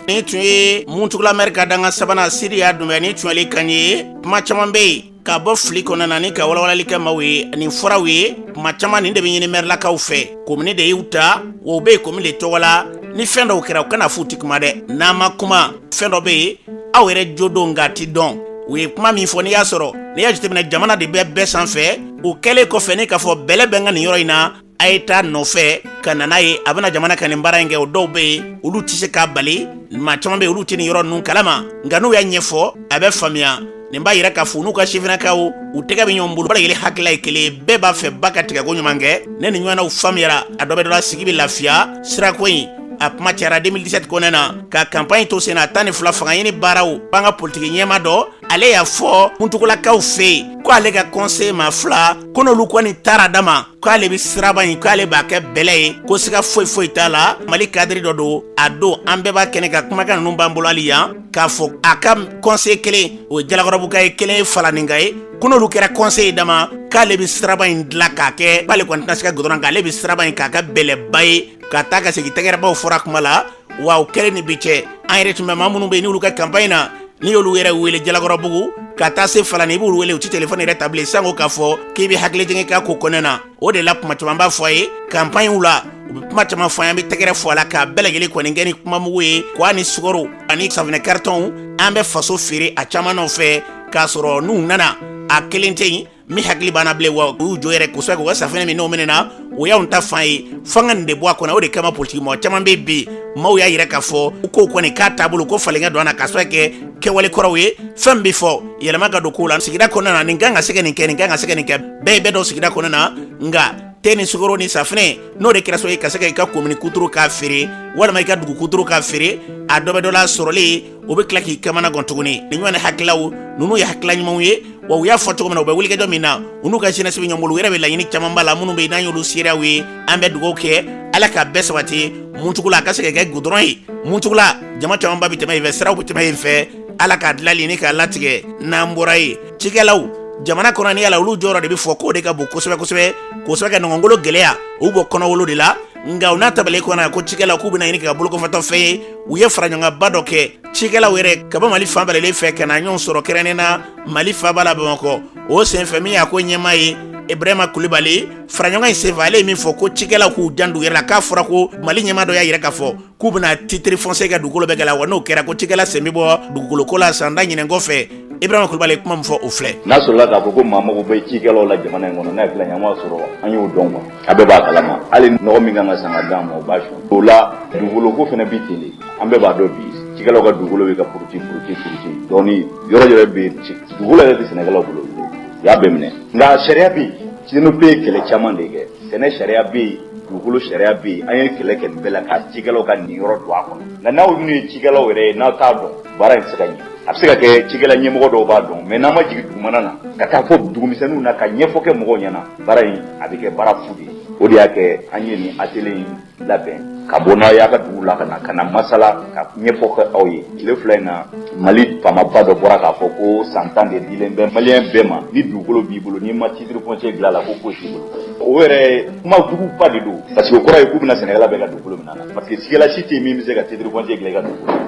Nin tun ye Muntugula maire ka danga sabanan, Sidiya Dunbiya. Ni tunyali kan ye, kuma caman bɛ yen ka bɔ fili kɔnɔna na ni ka walawalali kɛ maaw ye. Nin fɔraw ye kuma caman, nin de bɛ ɲini mɛrilakaw fɛ. Komini de y'u ta, o bɛ yen komini de tɔgɔ la. Ni fɛn dɔw kɛra, u kana f'u ti kuma dɛ. N'an ma kuma, fɛn dɔ bɛ yen, aw yɛrɛ jo don, nka a ti dɔn. U ye kuma min fɔ, n'i y'a sɔrɔ n'i y'a jateminɛ, jamana de bɛ bɛɛ sanfɛ. O kɛlen kɔfɛ, ni k'a fɔ bɛlɛ bɛ n ka nin yɔrɔ in na, a ye taa nɔfɛ ka na n'a ye, a bɛna jamana ka nin baara in kɛ. O dɔw bɛ yen, olu tɛ se k'a bali. Maa caman bɛ yen, olu tɛ nin yɔrɔ ninnu kalama, nka n'u y'a ɲɛfɔ, a bɛ faamuya. Nin b'a yira k'a fɔ n'u ka sifinnakaw, u tɛgɛ bɛ ɲɔgɔn bolo, bɛɛ lajɛlen hakilila ye kelen ye, bɛɛ b'a fɛ ba ka tigɛ ko ɲuman kɛ. Ne ni ɲɔgɔnnaw faamuyara, a dɔ bɛ dɔ la, sigi bɛ lafiya. Sirako in, a kuma cayara 2017 kɔnɔna na, ka campagne to sen na, 12 fanga ɲini baaraw. An ka politiki ɲɛma dɔ, ale y'a fɔ Muntugulakaw fɛ yen ko ale ka conseil maa fila ko n'olu kɔni taara dama, k'ale bɛ siraba in, k'ale b'a kɛ bɛlɛ ye, ko siga foyi foyi t'a la. Mali cadre dɔ don, a don an bɛɛ b'a kɛnɛ ka kumakan ninnu b'an bolo hali yan, k'a fɔ a ka conseil kelen, o ye Jalakɔrɔbuka ye, kelen ye Falaninka ye, ko n'olu kɛra conseil dama, k'ale bɛ siraba in dilan k'a kɛ, k'ale kɔni tɛna se ka goudron, k'ale bɛ siraba in k'a kɛ bɛlɛba ye, ka taa ka segin. Tɛgɛrɛbaw fɔra kuma la wa. O kɛlen ni bi cɛ, an yɛrɛ tun bɛ maa minnu bɛ yen, n'olu ka campagne na, n'i y'olu yɛrɛ wele Jalakɔrɔbugu ka taa se Falani, i b'olu wele, u ti telefɔni yɛrɛ ta bilen, sanko k'a fɔ k'i bɛ hakili jigin k'a ko kɔnɛ na. O de la, kuma caman b'a fɔ a ye campagne la, u bɛ kuma caman fɔ an ye, an bɛ tɛgɛrɛ fɔ a la k'a bɛɛ lajɛlen kɔni kɛ ni kumamugu ye, k'a ni sukaro ani safunɛ karitɔnw. An bɛ faso feere a caman nɔfɛ, k'a sɔrɔ n'u nana, a kelen tɛ yen min hakili banna bilen. Wa u y'u jɔ yɛrɛ kosɛbɛ k'u ka safunɛ min n'o minɛna, o y'anw ta fan ye, f'an ka nin de bɔ a kɔnɔ. O de kama politiki mɔgɔ caman bɛ bi, maaw y'a yira k'a fɔ ko kɔni k'a taabolo ko falen ka don a na, k'a sababu kɛ kɛwale kɔrɔw ye. Fɛn bɛ fɔ, yɛlɛma ka don ko la sigida kɔnɔna na, nin kan ka se ka nin kɛ, nin kan ka se ka nin kɛ, bɛɛ bɛ dɔn sigida kɔnɔna na. Nka te ni sukaro ni safunɛ, n'o de kɛra sababu ye ka se ka i ka komini kuturu k'a feere, walima i ka dugu kuturu k'a feere, a dɔ bɛ dɔ la sɔrɔlen, o bɛ tila k'i kamana gan tuguni. Nin ɲɔgɔn hakililaw ninnu ye hakilila ɲumanw ye wa. U y'a fɔ cogo min na, u bɛ wulikajɔ min na, u n'u ka jeunesse bɛ ɲɔgɔn bolo, u yɛrɛ bɛ laɲini camanba la minnu bɛ yen, n'an y'olu seereyaw ye. An bɛ dugawu kɛ, Ala ka bɛɛ sabati Muntugula, a ka se ka kɛ goudron ye Muntugula. Jama camanba bɛ tɛmɛ yen fɛ, siraw bɛ tɛmɛ yen fɛ, Ala k'a dilanli ni k'a latigɛ. N'an bɔra yen, cikɛlaw jamana kɔnɔ, ni yala olu jɔyɔrɔ de bɛ fɔ k'o de ka bon kosɛbɛ kosɛbɛ kosɛbɛ, ka nɔgɔngolo gɛlɛya, u bɔ kɔnɔwolo de la. Nka u n'a tabalen kɔnɔ ko cikɛlaw k'u bɛna ɲini ka bolokɔfɛtɔ fɛn ye, u ye faraɲɔgɔnba dɔ kɛ cikɛlaw yɛrɛ ka bɔ Mali fan bɛɛ fɛ ka na ɲɔgɔn sɔrɔ kɛrɛnnen na Mali faaba la Bamakɔ. O senfɛ, min y'a ko ɲɛmaa ye, Ibrahima Kulibali, faraɲɔgɔn in senfɛ, ale ye min fɔ ko cikɛlaw k'u janto yɛrɛ la, k'a fɔra ko Mali ɲɛmaa dɔ y'a yira k'a fɔ k'u bɛna titre foncier kɛ dugukolo bɛɛ la wa. N'o kɛra, ko cikɛla sen bɛ bɔ dugukolo ko la san tan ɲinɛn kɔfɛ. Ibrahima Kulibali ye kuma min fɔ, o filɛ. N'a sɔrɔla k'a fɔ ko maa mago bɛ cikɛlaw la jamana in kɔnɔ, n'a ye filɛ ɲɛ, b'a sɔrɔ an y'o dɔn quoi. A bɛɛ b'a kalama, hali nɔgɔ min kan ka san ka d'an ma, o b'a sɔn o la. Dugukolo ko fana bi ten de, an bɛɛ b'a dɔn bi, cikɛlaw ka dugukolo bɛ ka puruti puruti puruti dɔɔni. Yɔrɔ yɛrɛ bɛ yen, dugukolo yɛrɛ tɛ sɛnɛkɛlaw bolo, u y'a bɛɛ minɛ. Nka sariya bɛ yen, CNOP ye kɛlɛ caman de kɛ. Sɛnɛ sariya bɛ yen, dugukolo sariya bɛ yen, an ye kɛlɛ kɛ nin bɛɛ la ka cikɛlaw ka niyɔrɔ don a kɔnɔ. Nka n'aw minnu ye cikɛlaw yɛrɛ ye, n'aw t'a dɔn, baara in tɛ se ka ɲɛ. A bɛ se ka kɛ cikɛla ɲɛmɔgɔ dɔw b'a dɔn, mais n'an ma jigin dugumana na ka taa fɔ dugumisɛnninw na ka ɲɛfɔ kɛ mɔgɔw ɲɛna, baara in a bɛ kɛ baara fu de ye. O de y'a kɛ an ye nin atelier in labɛn ka bɔ n'a y'a ka dugu la, ka na masala ka ɲɛfɔ kɛ aw ye. Tile 2 in na, Mali faamaba dɔ bɔra k'a fɔ ko san 10 de dilen bɛ maliyɛn bɛɛ ma, ni dugukolo b'i bolo, n'i ma titre foncier dilan a la, ko foyi t'i bolo. O yɛrɛ kuma juguba de don, parce que o kɔrɔ ye k'u bɛna sɛnɛkɛla bɛɛ ka dugukolo minɛ a la, parce que cikɛla si tɛ yen min bɛ se ka titre foncier dilan i ka dugukolo.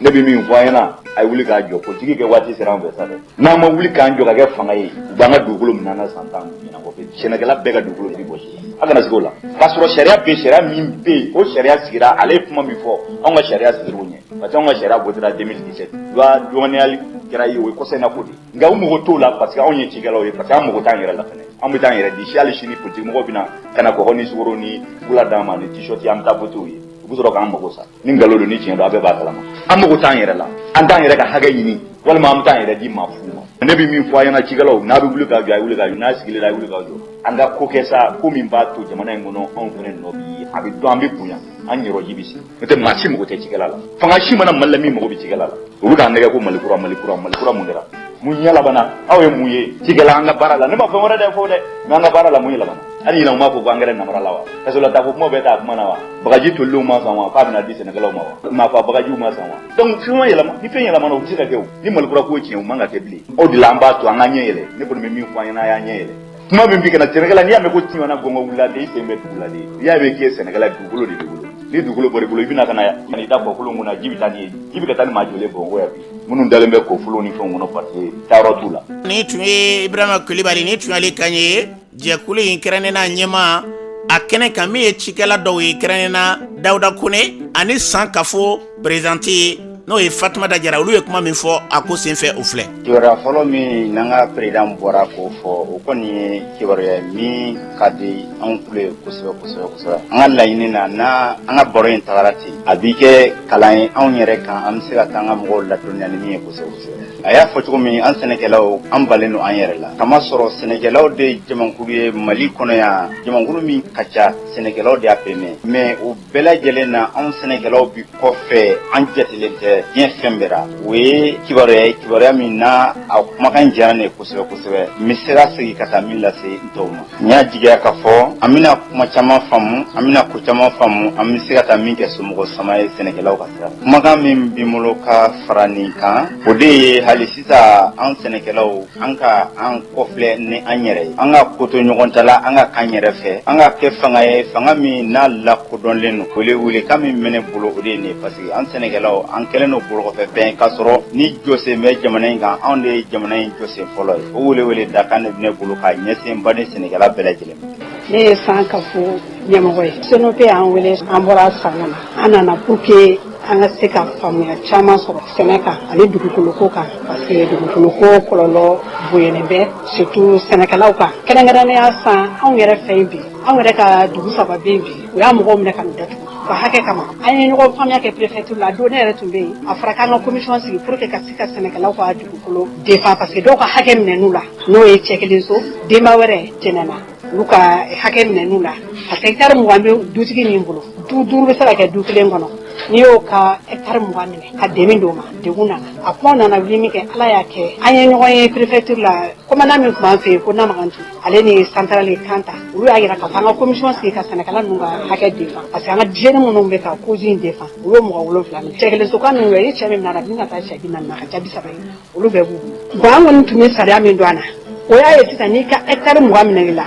Ne bɛ min fɔ an ɲɛna, a ye wuli k'a jɔ. Politiki kɛ waati sera an fɛ sa dɛ. N'an ma wuli k'an jɔ ka kɛ fanga ye, u b'an ka dugukolo minɛ an na san 10 ɲinan kɔfɛ. Sɛnɛkɛla bɛɛ ka dugukolo bɛ bɔsi, a kana sigi o la, k'a sɔrɔ sariya bɛ yen, sariya min bɛ yen, o sariya sariya sigira, ale ye kuma min fɔ, anw ka sariya sigira o ɲɛ, parce que anw ka sariya votera 2017, loi domaniale kɛra ye, o ye kɔsa in na ko de ye. Nka u mago t'o la, parce que anw ye cikɛlaw ye, parce que an mago t'an yɛrɛ la fɛnɛ. An bɛ taa an yɛrɛ di si. Hali sini, politique mɔgɔw bɛna ka na kɔgɔ ni sukaro ni fula d'an ma ni t-shirt, an bɛ taa voter u ye, u bɛ sɔrɔ k'an mago sa. Ni nkalon don, ni tiɲɛ don, a bɛɛ b'a kalama. An mago t'an yɛrɛ la, an t'an yɛrɛ ka hakɛ ɲini, walima an bɛ t'an yɛrɛ di maa fu ma. Ne bɛ min fɔ a ɲɛna, cikɛlaw, n'a bɛ wuli ka jɔ, a ye wuli ka jɔ. N'a sigilen, a ye wuli ka jɔ. An ka ko kɛ sa, ko min b'a to jamana in kɔnɔ, anw fana nɔ bi ye, a bɛ dɔn, an bɛ bonya, an yɔrɔ ji bɛ sigi. N'o tɛ, maa si mago tɛ cikɛla la. Fanga si mana Mali la min mago bɛ cikɛla la. U bɛ k'an nɛgɛ ko Mali kura, Mali kura, Mali kura. Mun kɛra? Mun ɲɛ labanna? Aw ye mun ye cikɛla an ka baara la? Ne ma fɛn wɛrɛ dɛ fɔ dɛ, mais an ka baara la, mun ye labanna? Hali ɲinan, u m'a fɔ ko angɛrɛ namara la wa? Parce que la taa fɔ kuma bɛɛ taa kuma na wa? Bagaji tolilenw ma san wa? K'a bɛna di sɛnɛkɛlaw ma wa? Maa fa bagajiw ma san wa? Donc fɛn ma yɛlɛma. Ni fɛn yɛlɛmana, o tɛ se ka kɛ o. Ni Mali kura ko tiɲɛ, o man ka kɛ bilen. O de la, an b'a to an ka ɲɛ yɛlɛ. Ne kɔni bɛ min fɔ an ɲɛna, a y'a ɲɛ yɛlɛ. Kuma min bi kana sɛnɛkɛla, n'i y'a mɛn ko tiɲɛna, gɔngɔn wulila de, i sen bɛ dugu la de. N'i y'a mɛn k'i ye sɛnɛkɛla, dugukolo de b'i bolo. Ni dugukolo bɔra i bolo, i bɛna ka na i da kɔkolon kunna, ji bɛ taa n'i ye. Ji bɛ ka taa ni maa joli ye Bamakɔ yan bi, minnu dalen bɛ kɔfolo ni fɛnw kɔnɔ, parce que taayɔrɔ t'u la. Nin tun ye Ibrahima Kulibali, nin tun y'ale kan ye, jɛkulu in kɛrɛnnena ɲɛmaa a kɛnɛ kan, min ye cikɛla dɔw ye, kɛrɛnnena Dawuda Kone ani San Kafo présidente, n'o ye Fatumata Jara. Olu ye kuma min fɔ a ko senfɛ, o filɛ. Kibaruya fɔlɔ min n'an ka président bɔra k'o fɔ, o kɔni ye kibaruya min ka di anw tulo ye kosɛbɛ kosɛbɛ kosɛbɛ. An ka laɲini na, n'a an ka baro in tagara ten, a b'i kɛ kalan ye anw yɛrɛ kan, an bɛ se ka taa an ka mɔgɔw ladɔnniya ni min ye kosɛbɛ kosɛbɛ. A y'a fɔ cogo min, an sɛnɛkɛlaw, an balen don an yɛrɛ la, kamasɔrɔ sɛnɛkɛlaw de ye jamakulu ye Mali kɔnɔ yan. Jamakulu min ka ca, sɛnɛkɛlaw de y'a bɛɛ mɛn. Mais o bɛɛ lajɛlen na, anw sɛnɛkɛlaw bi kɔfɛ, an jatelen tɛ diɲɛ fɛn bɛɛ ra. O ye kibaruya ye, kibaruya min n'a a kumakan diyara ne ye kosɛbɛ kosɛbɛ. N bɛ se ka segin ka taa min lase n tɔw ma, n y'a jigiya k'a fɔ an bɛna kuma caman faamu, an bɛna ko caman faamu, an bɛ se ka taa min kɛ somɔgɔ sama ye sɛnɛkɛlaw ka sira. Kumakan min b'i bolo ka fara nin kan, o de ye hali sisan an sɛnɛkɛlaw, an ka an kɔfilɛ ni an yɛrɛ ye, an ka ko to ɲɔgɔn ta la, an ka k'an yɛrɛ fɛ, an ka kɛ fanga ye, fanga min n'a lakodɔnlen don. Wele welekan min bɛ ne bolo, o de ye nin ye, parce que an sɛnɛkɛlaw, an kɛlen don bolokɔfɛ fɛn, k'a sɔrɔ ni jɔsen bɛ jamana in kan, anw de ye jamana in jɔsen fɔlɔ ye. O wele wele dakan de bɛ ne bolo k'a ɲɛsin n baden sɛnɛkɛla bɛɛ lajɛlen ma. Ne ye San Kafo ɲɛmɔgɔ ye. CNOP y'an wele, an bɔra San na, an nana pour que an ka se ka faamuya caman sɔrɔ sɛnɛ kan ani dugukoloko kan, parce que dugukoloko kɔlɔlɔ bonyanen bɛ, surtout sɛnɛkɛlaw kan, kɛrɛnkɛrɛnnenya san anw yɛrɛ fɛ yen bi. Anw yɛrɛ ka dugu saba bɛ yen bi, u y'a mɔgɔw minɛ ka n'u datugu u ka hakɛ kama. An ye ɲɔgɔn faamuya kɛ préfecture la. Don ne yɛrɛ tun bɛ yen. A fɔra k'an ka commission sigi pour que ka se ka sɛnɛkɛlaw ka dugukolo défend, parce que dɔw ka hakɛ minɛn'u la, n'o ye cɛ kelen so denba wɛrɛ jɛnɛna, olu ka hakɛ minɛn'u la, parce que hectare 20 bɛ dutigi min bolo, du duuru bɛ se ka kɛ du kelen kɔnɔ. N'i y'o ka hectare 20 minɛ ka dɛmɛ d'o ma, degun nana. A kuma nana wuli min kɛ, Ala y'a kɛ an ye ɲɔgɔn ye préfecture la. Commandant min tun b'an fɛ yen ko Namagantu, ale ni centrale Kanta, olu y'a yira k'a fɔ an ka commission sigi ka sɛnɛkɛla ninnu ka hakɛ défend, parce que an ka jeunes minnu bɛ ka cause in défend, olu ye mɔgɔ 7 minɛ. Cɛ kelen sokan ninnu, ye cɛ min minɛ, a bɛ ka taa cɛ 40 na, ka ca 30 ye, olu bɛɛ b'u bolo. Bon, an kɔni tun bɛ sariya min don an na, o y'a ye sisan, n'i ka hectare 20 minɛ i la,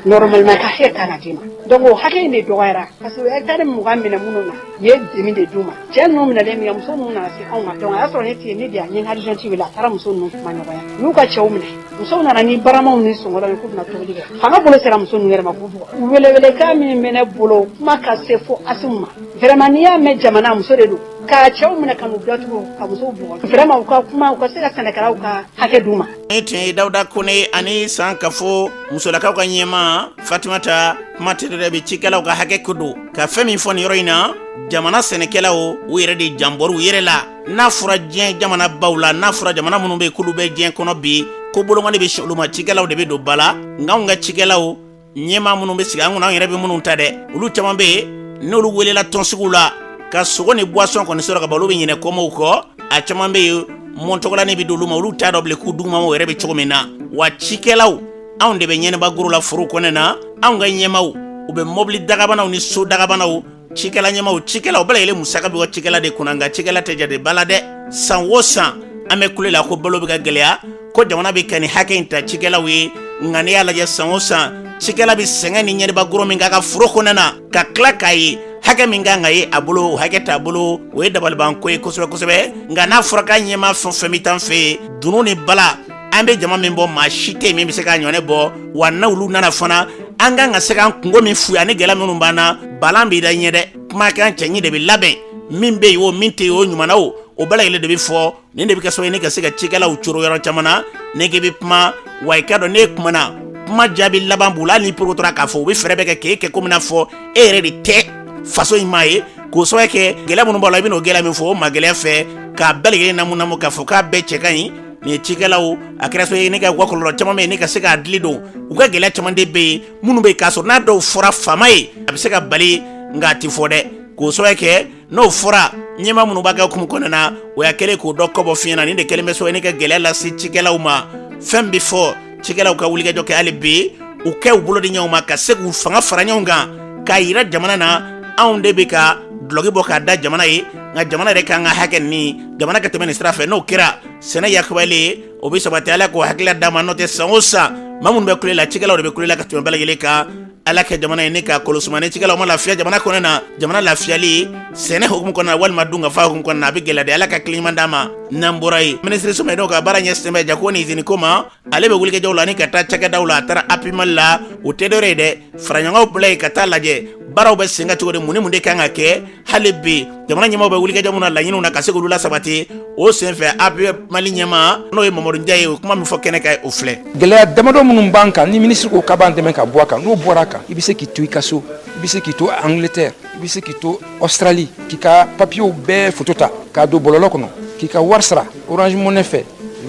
normalement ka hakɛ kan ka d'i ma. Donc o hakɛ in de dɔgɔyara, parce que o hectare 20 minɛ minnu na, u ye dɛmɛ de d'u ma. Cɛ ninnu minɛlen min kɛ, muso ninnu nana se anw ma. Donc a y'a sɔrɔ ne tɛ yen, ne de yan, n ye n ka adjointe wele, a taara muso ninnu kuma ɲɔgɔnya. U y'u ka cɛw minɛ, musow nana ni baramaw ni sɔngɔlaw ye k'u bɛna tobili kɛ. Fanga bolo sera muso ninnu yɛrɛ ma k'u bugɔ. Welewelekan min bɛ ne bolo, kuma ka se fo Asimu ma. Vraiment, n'i y'a mɛn jamana, muso de don. Ka cɛw minɛ ka n'u datugu, ka musow bugɔ, vraiment, u ka kuma, u ka se ka sɛnɛkɛlaw ka hakɛ d'u ma. Ni tun ye Dawuda Kone ani San Kafo musolakaw ka ɲɛmaa Fatumata. Kuma tɛ dɛ, bɛ cikɛlaw ka hakɛ ko don. Ka fɛn min fɔ nin yɔrɔ in na, jamana sɛnɛkɛlaw, u yɛrɛ de janbɔr'u yɛrɛ la. N'a fɔra diɲɛ jamana baw la, n'a fɔra jamana minnu bɛ k'olu bɛ diɲɛ kɔnɔ bi, ko bolonkɔni bɛ si olu ma, cikɛlaw de bɛ don ba la. Nka anw ka cikɛlaw ɲɛmaa minnu bɛ sigi an kunna, an yɛrɛ bɛ minnu ta dɛ, olu caman bɛ yen, n'olu welela tɔnsigiw la ka sogo ni boisson kɔni sɔrɔ ka ban, olu bɛ ɲinɛ kɔmɔw kɔ. A caman bɛ yen, mɔntɔgɔlani bɛ d'olu ma, olu t'a dɔn bilen k'u dugumamaw yɛrɛ bɛ cogo min na. Wa cikɛlaw, anw de bɛ ɲɛnɛba goro la foro kɔnɛ na. Anw ka ɲɛmaaw, u bɛ mɔbili dagabanaw ni so dagabanaw. Cikɛla ɲɛmaaw, cikɛlaw bɛɛ lajɛlen musaka bɛ bɔ cikɛla de kunna, nka cikɛla tɛ jate ba la dɛ. San o san, an bɛ kule la ko balo bɛ ka gɛlɛya, ko jamana bɛ ka nin hakɛ in ta cikɛlaw ye. Nka n'i y'a lajɛ, san o san, cikɛla bɛ sɛgɛn ni ɲɛnɛba goro min k'a ka foro kɔnɛ na, ka tila k'a ye hakɛ min kan ka ye a bolo, o hakɛ t'a bolo, o ye dabalibanko ye kosɛbɛ kosɛbɛ. Nka n'a fɔra k'a ɲɛmaa fɛn o fɛn bɛ t'an fɛ yen, dunun ni bala, an bɛ jama min bɔ, maa si tɛ yen min bɛ se k'a ɲɔnɛ bɔ. Wa n'olu nana fana, an kan ka se k'an kungo min f'u ye ani gɛlɛya minnu b'an na. Balan b'i da ɲɛ dɛ, kumakan cɛɲi de bɛ labɛn, min bɛ yen o, min tɛ yen o, ɲuman na o, o bɛɛ lajɛlen de bɛ fɔ. Nin de bɛ kɛ sababu ye ni ka se ka cikɛlaw coro yɔrɔ caman na. Ne k'i bɛ kuma wa, i k'a dɔn n'e kumana, kuma jaabi laban b'u la. Hali ni porokotora k'a fɔ, u bɛ fɛɛrɛ bɛɛ kɛ k'e kɛ komi n'a fɔ e yɛrɛ de tɛ faso in maa ye, k'o sababu kɛ gɛlɛya minnu b'a la, i bɛna o gɛlɛya min fɔ o ma gɛlɛya fɛ k'a bɛɛ lajɛlen namu namu k'a fɔ k'a bɛɛ cɛ ka ɲi. Nin ye cikɛlaw a kɛra sababu ye ne ka u ka kɔlɔlɔ caman bɛ yen, ne ka se k'a dili don u ka gɛlɛya caman de bɛ yen minnu bɛ yen k'a sɔrɔ n'a dɔw fɔra faama ye, a bɛ se ka bali, nka a tɛ fɔ dɛ, k'o sababu kɛ n'o fɔra ɲɛmaa minnu b'a kɛ hukumu kɔnɔna na, o y'a kɛlen k'o dɔ kɔbɔ fiɲɛ na. Nin de kɛlen bɛ sababu ye ne ka gɛlɛya lase cikɛlaw ma. Fɛn bɛ fɔ cikɛlaw ka wulikajɔ kɛ hali bi, u kɛ u bolo di ɲɔgɔn ma ka se k'u fanga fara ɲɔgɔn kan k'a yira jamana na, anw de bɛ ka dulɔki bɔ k'a da jamana ye, nka jamana yɛrɛ k'an ka hakɛ ni jamana ka tɛmɛ nin sira fɛ. N'o kɛra, sɛnɛ yakubayalen o bɛ sabati. Ala k'o hakilila d'an ma. N'o tɛ, san o san, maa minnu bɛ kule la, cikɛlaw de bɛ kule la ka tɛmɛ bɛɛ lajɛlen kan. Ala kɛ jamana ye ne ka kolosuma. Ni cikɛlaw ma lafiya jamana kɔnɔ na, jamana lafiyali sɛnɛ hukumu kɔnɔ walima dunkafa hukumu kɔnɔ, a bɛ gɛlɛya de. Ala ka hakili ɲuman d'an ma. N'an bɔra yen, minisiriso min n'o ka baara ɲɛsinnen bɛ jago ni izini ko ma, ale bɛ wulikajɔw la ni ka taa cakɛdaw la. A taara APIMALI la. O tɛ dɔwɛrɛ ye dɛ, faraɲɔgɔnw bila yen ka taa lajɛ baaraw bɛ sen kan cogo di, mun ni mun de kan ka kɛ. Hali bi jamana ɲɛmaaw bɛ wulikajɔ min na, laɲiniw na ka se k'olu lasabati, o senfɛ APIMALI ɲɛmaa, n'o ye Mamadu Njaye ye, o kuma min fɔ kɛnɛ kan, o filɛ. Gɛlɛya damadɔ minnu b'an kan, ni minisiri ko k'a b'an dɛmɛ ka bɔ a kan, n'o bɔra a kan, i bɛ se k'i to i ka so, i bɛ se k'i to Angleterre, i bɛ se k'i to Australie, k'i ka papiyew bɛɛ foto ta k'a don bɔlɔlɔ kɔnɔ, k'i ka wari sara Orange Money fɛ,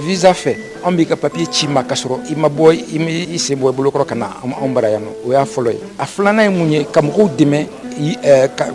Visa fɛ, an b'i ka papiye ci ma ka sɔrɔ i ma bɔ, i sen bɔ i bolokɔrɔ ka na anw bara yan nɔ. O y'a fɔlɔ ye. A filanan ye mun ye? Ka mɔgɔw dɛmɛ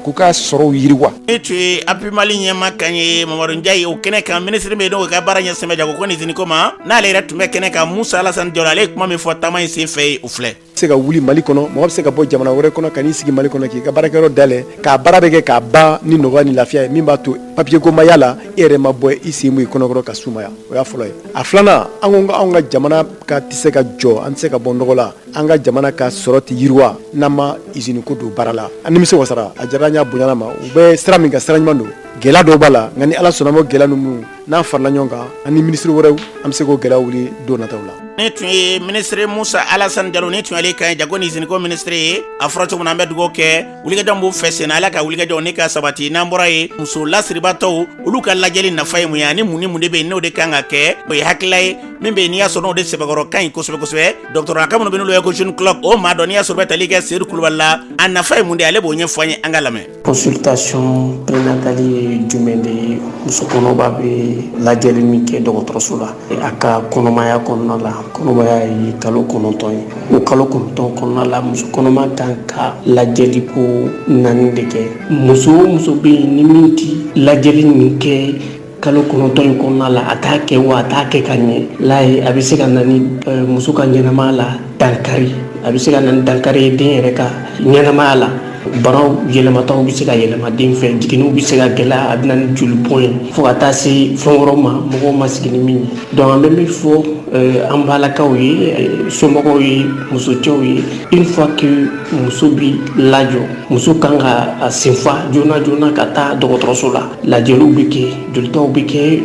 k'u ka sɔrɔw yiriwa. Ne tun ye APIMALI ɲɛmaa kan ye, Mamadu Njaye, o kɛnɛ kan. Minisiri min n'o ka baara ɲɛsinnen bɛ jago ko ni izini ko ma, n'ale yɛrɛ tun bɛ kɛnɛ kan, Musa Alasani Jalo, ale ye kuma min fɔ taama in sen fɛ, o filɛ. Se ka wuli Mali kɔnɔ, mɔgɔ bɛ se ka bɔ jamana wɛrɛ kɔnɔ ka n'i sigi Mali kɔnɔ, k'i ka baarakɛyɔrɔ dayɛlɛ, k'a baara bɛ kɛ k'a ban ni nɔgɔya ni lafiya ye, min b'a to papiye ko ma y'a la, e yɛrɛ ma bɔ i sen bɔ i kɔnɔkɔrɔ ka sumaya. O y'a fɔlɔ ye. A filanan, an ko anw ka jamana ka tɛ se ka jɔ, an tɛ se ka bɔ nɔgɔ la, an ka jamana ka sɔrɔ tɛ yiriwa n'an ma usine ko don baara la. An nimisi wasara, a diyara an ye, a bonyana ma. U bɛ sira min kan, sira ɲuman don. Gɛlɛya dɔw b'a la, nka ni Ala sɔnna, ma gɛlɛya ninnu n'an farala ɲɔgɔn kan ani minisiri wɛrɛw, an bɛ se k'o gɛlɛya wuli don nataw la. Ne tun ye minisiri Musa Alasani Jalo, ni tun y'ale kan ye, jago ni iziniko minisiri ye. A fɔra cogo min na, an bɛ dugawu kɛ, wulikajɔ b'u fɛ sen, Ala ka wulikajɔ ne ka sabati. N'an bɔra yen, muso lasiribatɔw, olu ka lajɛli nafa ye mun ye, ani mun ni mun de bɛ yen n'o de kan ka kɛ? O ye hakilila ye min bɛ yen, n'i y'a sɔrɔ n'o de sɛbɛkɔrɔ ka ɲi kosɛbɛ kosɛbɛ. Dɔgɔtɔrɔlaka minnu bɛ n'olu ye ko gynécologue, o maa dɔn n'i y'a sɔrɔ bɛ tali kɛ Seyidu Kulubali la, a nafa ye mun de ye, ale b'o ɲɛfɔ an ye, an ka lamɛn. Consultation prénatale ye jumɛn de ye? Muso kɔnɔba bɛ lajɛli min kɛ dɔgɔtɔrɔso la a ka kɔnɔmaya kɔnɔna la. Kɔnɔmaya ye kalo 9 ye. O kalo 9 kɔnɔna la, muso kɔnɔma kan ka lajɛli ko 4 de kɛ. Muso o muso bɛ yen ni min tɛ lajɛli nin kɛ kalo 9 in kɔnɔna la, a t'a kɛ wa a t'a kɛ ka ɲɛ la ye, a bɛ se ka na ni muso ka ɲɛnamaya la dankari, a bɛ se ka na ni dankari ye den yɛrɛ ka ɲɛnamaya la. Banaw yɛlɛmataw bɛ se ka yɛlɛma den fɛ, jiginniw bɛ se ka gɛlɛya, a bɛ na ni jolibɔn ye, fo ka taa se fɛn wɛrɛw ma mɔgɔw ma sigi ni min ye. Donc an bɛ min fɔ an balakaw ye, somɔgɔw ye, musocɛw ye, une fois que muso bi lajɔ, muso kan ka a senfa joona joona ka taa dɔgɔtɔrɔso la. Lajɛliw bɛ kɛ, jolitaw bɛ kɛ,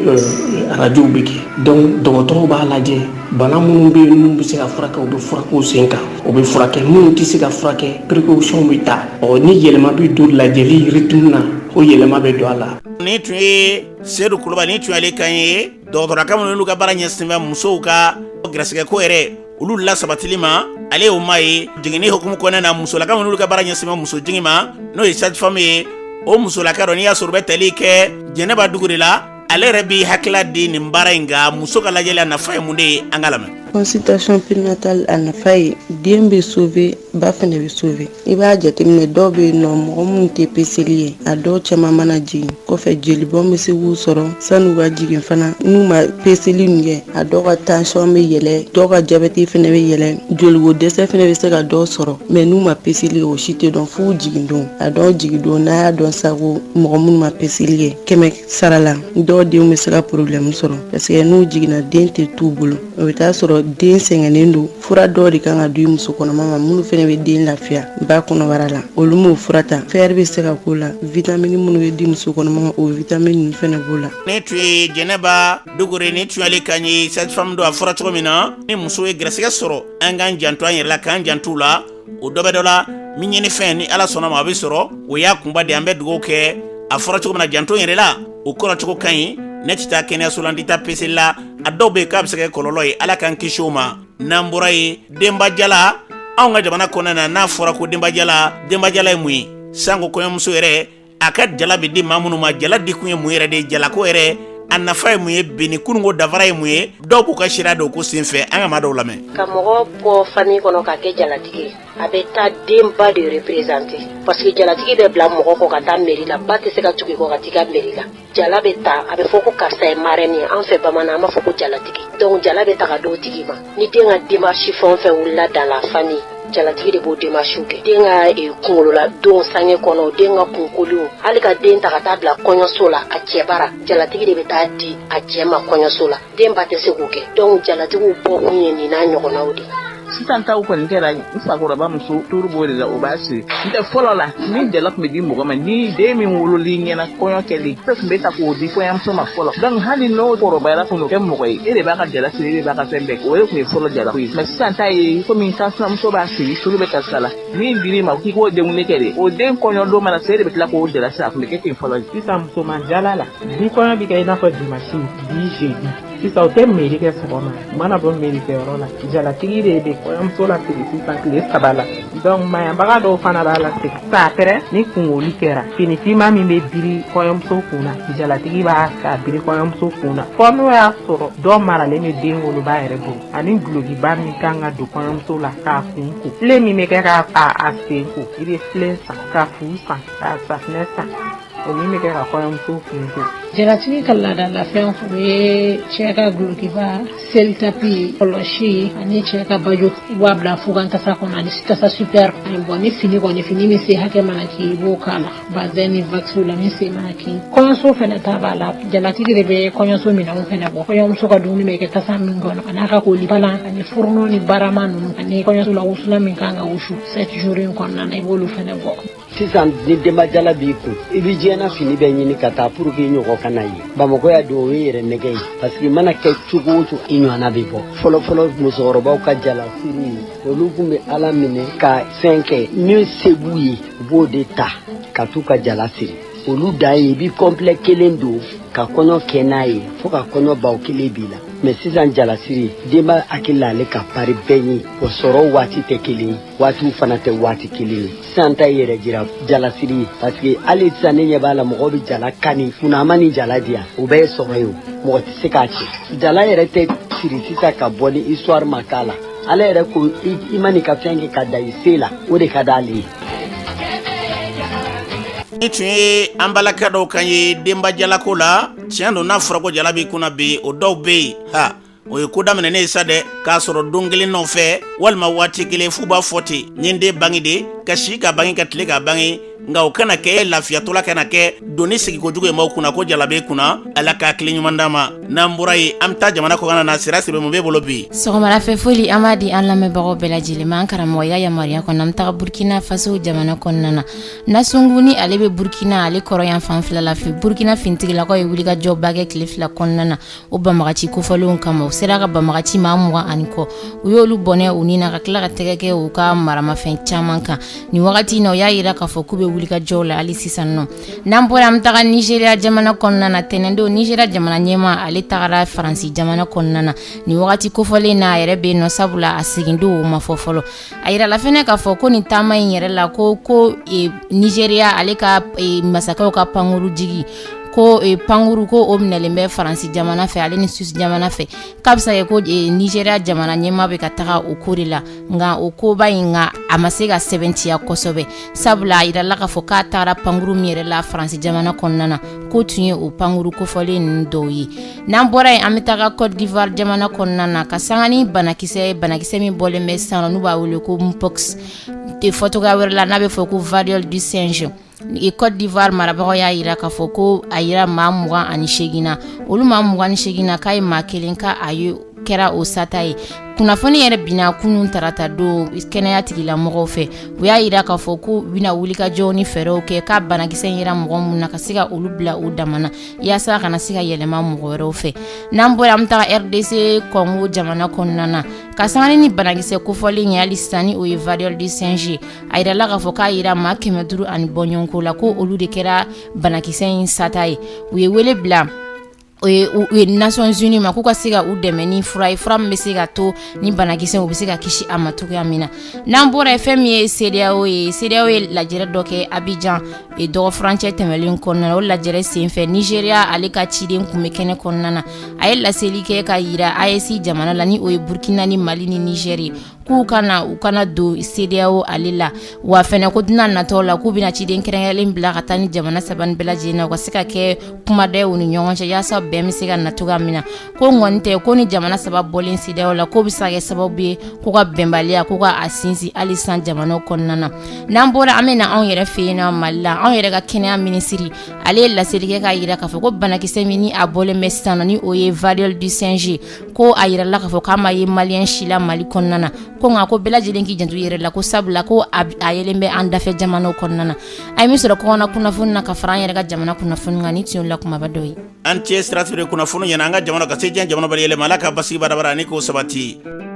arajow bɛ kɛ. Donc dɔgɔtɔrɔw b'a lajɛ, bana minnu bɛ yen minnu bɛ se ka furakɛ, u bɛ furakɛ o sen kan, o bɛ furakɛ. Minnu tɛ se ka furakɛ, précaution bɛ ta. Ɔ ni yɛlɛma bɛ don lajɛli rythme na, o yɛlɛma bɛ don a la. Nin tun ye Seyidu Kulubali, nin tun y'ale kan ye, dɔgɔtɔrɔka minnu n'u ka baara ɲɛsinnen bɛ musow ka gɛrɛsɛgɛko yɛrɛ olu lasabatili ma, ale y'o maa ye. Jiginni hukumu kɔnɔna na, musolaka minnu n'olu ka baara ɲɛsinnen bɛ muso jigin ma, n'o ye sage-femme ye, o musolaka dɔ n'i y'a sɔrɔ u bɛ tali kɛ Jɛnɛba dugu de la, ale yɛrɛ bɛ hakilila di nin baara in kan. Muso ka lajɛli, a nafa ye mun de ye? An ka lamɛn. Consultation prénatale, a nafa ye den bɛ sauver, ba fɛnɛ bɛ sauver. I b'a jateminɛ, dɔw bɛ yen nɔ, mɔgɔ minnu tɛ peseli ye, a dɔw caman mana jigin kɔfɛ, jolibɔn bɛ se k'u sɔrɔ san'u ka jigin fana. N'u ma peseli nin kɛ, a dɔw ka tension bɛ yɛlɛ, dɔw ka jabɛti fɛnɛ bɛ yɛlɛ, joliko dɛsɛ fɛnɛ bɛ se ka dɔw sɔrɔ. Mais n'u ma peseli kɛ, o si tɛ dɔn f'u jigin don. A dɔw jigin don, n'a y'a dɔn sa ko mɔgɔ minnu ma peseli kɛ, 100 sara la, dɔw denw bɛ se ka problème sɔrɔ, parce que n'u jiginna, den tɛ t'u bolo. O bɛ taa sɔrɔ den sɛgɛnnen don. Fura dɔw de kan ka di muso kɔnɔma ma, minnu fɛnɛ bɛ den lafiya ba kɔnɔbara la, olu m'o fura ta. Fer bɛ se ka k'o la, vitamini minnu bɛ di muso kɔnɔma ma, o vitamini ninnu fɛnɛ b'o la. Nin tun ye Jɛnɛba Dugure, nin tun y'ale kan ye, sage-femme don. A fɔra cogo min na, ni muso ye gɛrɛsɛgɛ sɔrɔ, an k'an janto an yɛrɛ la, k'an janto u la. O dɔ bɛ dɔ la min ɲini fɛn, ni Ala sɔnna ma, a bɛ sɔrɔ. O y'a kunba de, an bɛ dugawu kɛ. A fɔra cogo min na, janto yɛrɛ la, o kɔrɔ cogo ka ɲi. Ne tɛ taa kɛnɛyaso la, n tɛ taa peseli la. A dɔw bɛ yen k'a bɛ se ka kɛ kɔlɔlɔ ye, Ala k'an kisi o ma. N'an bɔra yen, denbajala, anw ka jamana kɔnɔna na, n'a fɔra ko denbajala, denbajala ye mun ye? Sanko kɔɲɔmuso yɛrɛ a ka jala bɛ di maa minnu ma, jala di kun ye mun yɛrɛ de ye? Jalako yɛrɛ a nafa ye mun ye? Bi ni kununko dafara ye mun ye? Dɔw b'u ka sira don ko senfɛ. An ka maa dɔw lamɛn. Ka mɔgɔ bɔ famille kɔnɔ ka kɛ jalatigi ye, a bɛ taa denba de représenter, parce que jalatigi bɛ bila mɔgɔ kɔ ka taa mairie la, ba tɛ se ka tugu i kɔ ka t'i ka mairie la. Jala bɛ ta, a bɛ fɔ ko karisa ye marraine ye. An fɛ bamanan, an b'a fɔ ko jalatigi. Donc jala bɛ ta ka d'o tigi ma. Ni den ka démarche fɛn o fɛn wulila dans la famille, jalatigi de b'o démarche kɛ. Den ka kunkolola don sange kɔnɔ, den ka kunkoliw, hali ka den ta ka taa bila kɔɲɔso la a cɛ bara, jalatigi de bɛ taa di a cɛ ma kɔɲɔso la. Den ba tɛ se k'o kɛ. Donc jalatigiw bɔkun ye nin n'a ɲɔgɔnnaw de. Sisan taw kɔni kɛra, n fakɔrɔba muso turu b'o de la, o b'a siri. N tɛ fɔlɔ la, ni jala tun bɛ di mɔgɔ ma, ni den min wolol'i ɲɛna kɔɲɔ kɛlen, e tun bɛ ta k'o di kɔɲɔmuso ma fɔlɔ. Donc hali n'o kɔrɔbayara k'o kɛ mɔgɔ ye, e de b'a ka jala siri, e de b'a ka fɛn bɛɛ kɛ. O de tun ye fɔlɔ jala ko ye. Mais sisan ta ye komi kansinamuso b'a siri, tulu bɛ karisa la, min dir'i ma k'i k'o denkundi kɛ de, o den kɔɲɔ don mana se, e de bɛ tila k'o jala siri. A tun bɛ kɛ ten fɔlɔ. Sisan musoman jala la, bi kɔɲɔ bɛ kɛ i n'a fɔ dimanche, bi jeudi. Sisan u tɛ mairie kɛ sɔgɔma, u mana bɔ mairie kɛyɔrɔ la, jalatigi de bɛ kɔɲɔmuso lasigi sisan tile 3 la. Donc maɲanbaga dɔw fana b'a lasigi après. Ni kunkoli kɛra, fini finman min bɛ biri kɔɲɔmuso kun na, jalatigi b'a ka biri kɔɲɔmuso kun na, fɔ n'o y'a sɔrɔ dɔ maralen bɛ den woloba yɛrɛ bolo, ani dulokiba min kan ka don kɔɲɔmuso la k'a kun ko, filen min bɛ kɛ k'a sen ko, i bɛ filen san, ka fu san, ka safinɛ san, o min bɛ kɛ ka kɔɲɔmuso kun ko. Jalatigi ka laadalafɛn o ye cɛ ka dulokiba, selitapi, kɔlɔsi ani cɛ ka bajo. I b'a bila fugan tasa kɔnɔ ani tasa super. Bon, ni fini kɔni, fini min se hakɛ mana k'i, i b'o k'a la, bazɛn ni waxi la, min se mana k'i. Kɔɲɔso fɛnɛ ta b'a la, jalatigi de bɛ kɔɲɔso minɛnw fɛnɛ bɔ. Kɔɲɔmuso ka dumuni bɛ kɛ tasa min kɔnɔ, a n'a ka koli palan ani fourneau ni barama ninnu, ani kɔɲɔso la wusulan min kan ka wusu 7 jours in kɔnɔna na, i b'olu fɛnɛ bɔ. Sisan ni denbajala b'i kun, i bɛ diɲɛna fini bɛɛ ɲini ka taa pour que i ɲɔgɔn kana ye. Bamakɔ yan don, o ye yɛrɛ nɛgɛ ye, parce que i mana kɛ cogo o cogo, i ɲɔgɔnna bɛ bɔ. Fɔlɔfɔlɔ musokɔrɔbaw ka jalasiri, olu tun bɛ Ala minɛ ka fɛn kɛ min se b'u ye, u b'o de ta ka t'u ka jala siri. Olu dan ye i bɛ complet kelen don ka kɔɲɔ kɛ n'a ye fo ka kɔɲɔ ban, o kelen b'i la. Mais sisan jalasiri, denba hakili la ale ka pari bɛɛ ye o sɔrɔ waati tɛ kelen ye, waatiw fana tɛ waati kelen ye. Sisan ta yɛrɛ jira jalasiri ye, parce que hali sisan ne ɲɛ b'a la, mɔgɔw bɛ jala kani kunama ni jala di yan, o bɛɛ ye sɔrɔ ye, o mɔgɔ tɛ se k'a cɛ. Jala yɛrɛ tɛ siri sisan ka bɔ ni histoire ma k'a la. Ala yɛrɛ ko i ma n'i ka fɛn kɛ ka da i se la, o de ka d'ale ye. Nin tun ye an balaka dɔw kan ye denba jalako la. Tiɲɛ don, n'a fɔra ko jala b'i kunna bi, o dɔw bɛ yen ha, o ye ko daminɛnen ye sa dɛ, k'a sɔrɔ don kelen nɔfɛ walima waati kelen f'u b'a fɔ ten, n ye n den bange de ka si ka bange ka tile ka bange. Nka o kana kɛ lafiyatɔla, kana kɛ doni sigi kojugu ye maaw kunna ko jala b'e kunna. Ala ka tile ɲuman d'an ma. N'an bɔra yen, an bɛ taa jamana kɔkan na. Sira Sidibe, mun b'e bolo bi? Sɔgɔmarafɛ foli an b'a di an lamɛnbagaw bɛɛ lajɛlen ma. An karamɔgɔya yamaruya kɔnɔ, an bɛ taga Burkina Faso jamana kɔnɔna na. Nasungu ni ale bɛ Burkina, ale kɔrɔn yan fan fila la fɛ, Burkina finitigilakaw ye wulikajɔba kɛ tile 2 kɔnɔna na o banbagaci kofɔlenw kama. U sera ka banbagaci maa 20 ani kɔ, u y'olu bɔnɛ u ni na, ka tila ka tɛgɛ kɛ u ka maramafɛn caman kan. Nin wagati in na, u y'a yira k'a fɔ k'u bɛ wulikajɔw la hali sisan nɔ. N'an bɔra, an bɛ taga Nizeriya jamana kɔnɔna na. Tɛnɛndon, Nizeriya jamana ɲɛmaa, ale tagara Faransi jamana kɔnɔna na. Nin wagati kofɔlen na, a yɛrɛ bɛ yen nɔ, sabula a segin don o ma fɔ fɔlɔ. A yirala fɛnɛ k'a fɔ ko nin taama in yɛrɛ la, ko Nizeriya ale ka masakɛw ka pankuru jigi, ko pankuru ko o minɛlen bɛ Faransi jamana fɛ, ale ni Suisse jamana fɛ, k'a bɛ se ka kɛ ko Nizeriya jamana ɲɛmaa bɛ ka taga o ko de la. Nka o koba in, nka a ma se ka sɛbɛntiya kosɛbɛ, sabula a yirala k'a fɔ k'a taara pankuru min yɛrɛ la Faransi jamana kɔnɔna na, k'o tun ye o pankuru kofɔlen ninnu dɔw ye. N'an bɔra yen, an bɛ taga Côte d'Ivoire jamana kɔnɔna na, ka sanga ni banakisɛ, banakisɛ min bɔlen bɛ sisan n'u b'a wele ko mpox, fɔcogoya wɛrɛ la n'a bɛ fɔ ko variole du singe. Côte d'Ivoire marabagaw y'a yira k'a fɔ ko a yira maa 28 na. Olu maa 28 na, k'a ye maa kelen ka a ye kɛra o sata ye. Kunnafoni yɛrɛ binna kunun tarata don kɛnɛya tigilamɔgɔw fɛ. U y'a yira k'a fɔ k'u bɛna wulikajɔ ni fɛɛrɛw kɛ k'a banakisɛ in yera mɔgɔ minnu na ka se ka olu bila u dama na yaasa a kana se ka yɛlɛma mɔgɔ wɛrɛw fɛ. N'an bɔra, an bɛ taga RDC Congo jamana kɔnɔna na ka sanga ni banakisɛ kofɔlen ye hali sisan, ni o ye variole du singe. A yirala k'a fɔ k'a yera maa 500 ani bɔɲɔgɔnko la ko olu de kɛra banakisɛ in sata ye. U ye wele bila o ye Nations Unies ma k'u ka se ka u dɛmɛ ni fura ye, fura min bɛ se ka to ni banakisɛ u bɛ se ka kisi a ma cogoya min na. N'an bɔra ye, fɛn min ye CEDEAO ye, CEDEAO ye lajɛrɛ dɔ kɛ Abidjan dɔgɔ furancɛ tɛmɛlen kɔnɔna na. O lajɛrɛ senfɛ, Nigeria ale ka ciden tun bɛ kɛnɛ kɔnɔna na. A ye laseli kɛ ka yira AES jamana la, ni o ye Burkina ni Mali ni Niger ye, k'u kana u kana don CEDEAO ale la. Wa fɛnɛ ko dunan natɔ la k'u bɛna ciden kɛrɛnkɛrɛnlen bila ka taa ni jamana saba nin bɛɛ lajɛlen na, u ka se ka kɛ kumada ye u ni ɲɔgɔn cɛ yaasa bɛn bɛ se ka na cogoya min na. Ko ŋɔni tɛ ko ni jamana saba bɔlen CEDEAO la, k'o bɛ se ka kɛ sababu ye ko ka bɛnbaliya ko ka a sinsin hali san jamanaw kɔnɔna na. N'an bɔra, an bɛ na anw yɛrɛ fɛ yen nɔ Mali la. Anw yɛrɛ ka kɛnɛya minisiri ale ye laseli kɛ k'a yira k'a fɔ ko banakisɛ min ni a bɔlen bɛ sisan ni o ye variole du singe, ko a yirala k'a fɔ k'a ma ye malien si la Mali kɔnɔna na. Ko nka ko bɛɛ lajɛlen k'i janto i yɛrɛ la, ko sabula ko a yelen bɛ an dafɛ jamanaw kɔnɔna na. A ye min sɔrɔ kɔkanna kunnafoni na ka fara an yɛrɛ ka jamana kunnafoni kan, nin tun la kumaba dɔ ye. An cɛ siratigɛ kunnafoni ɲɛna an ka jamana ka se diɲɛ jamana bɛɛ yɛlɛma. Ala ka basigi barabara ani k'o sabati.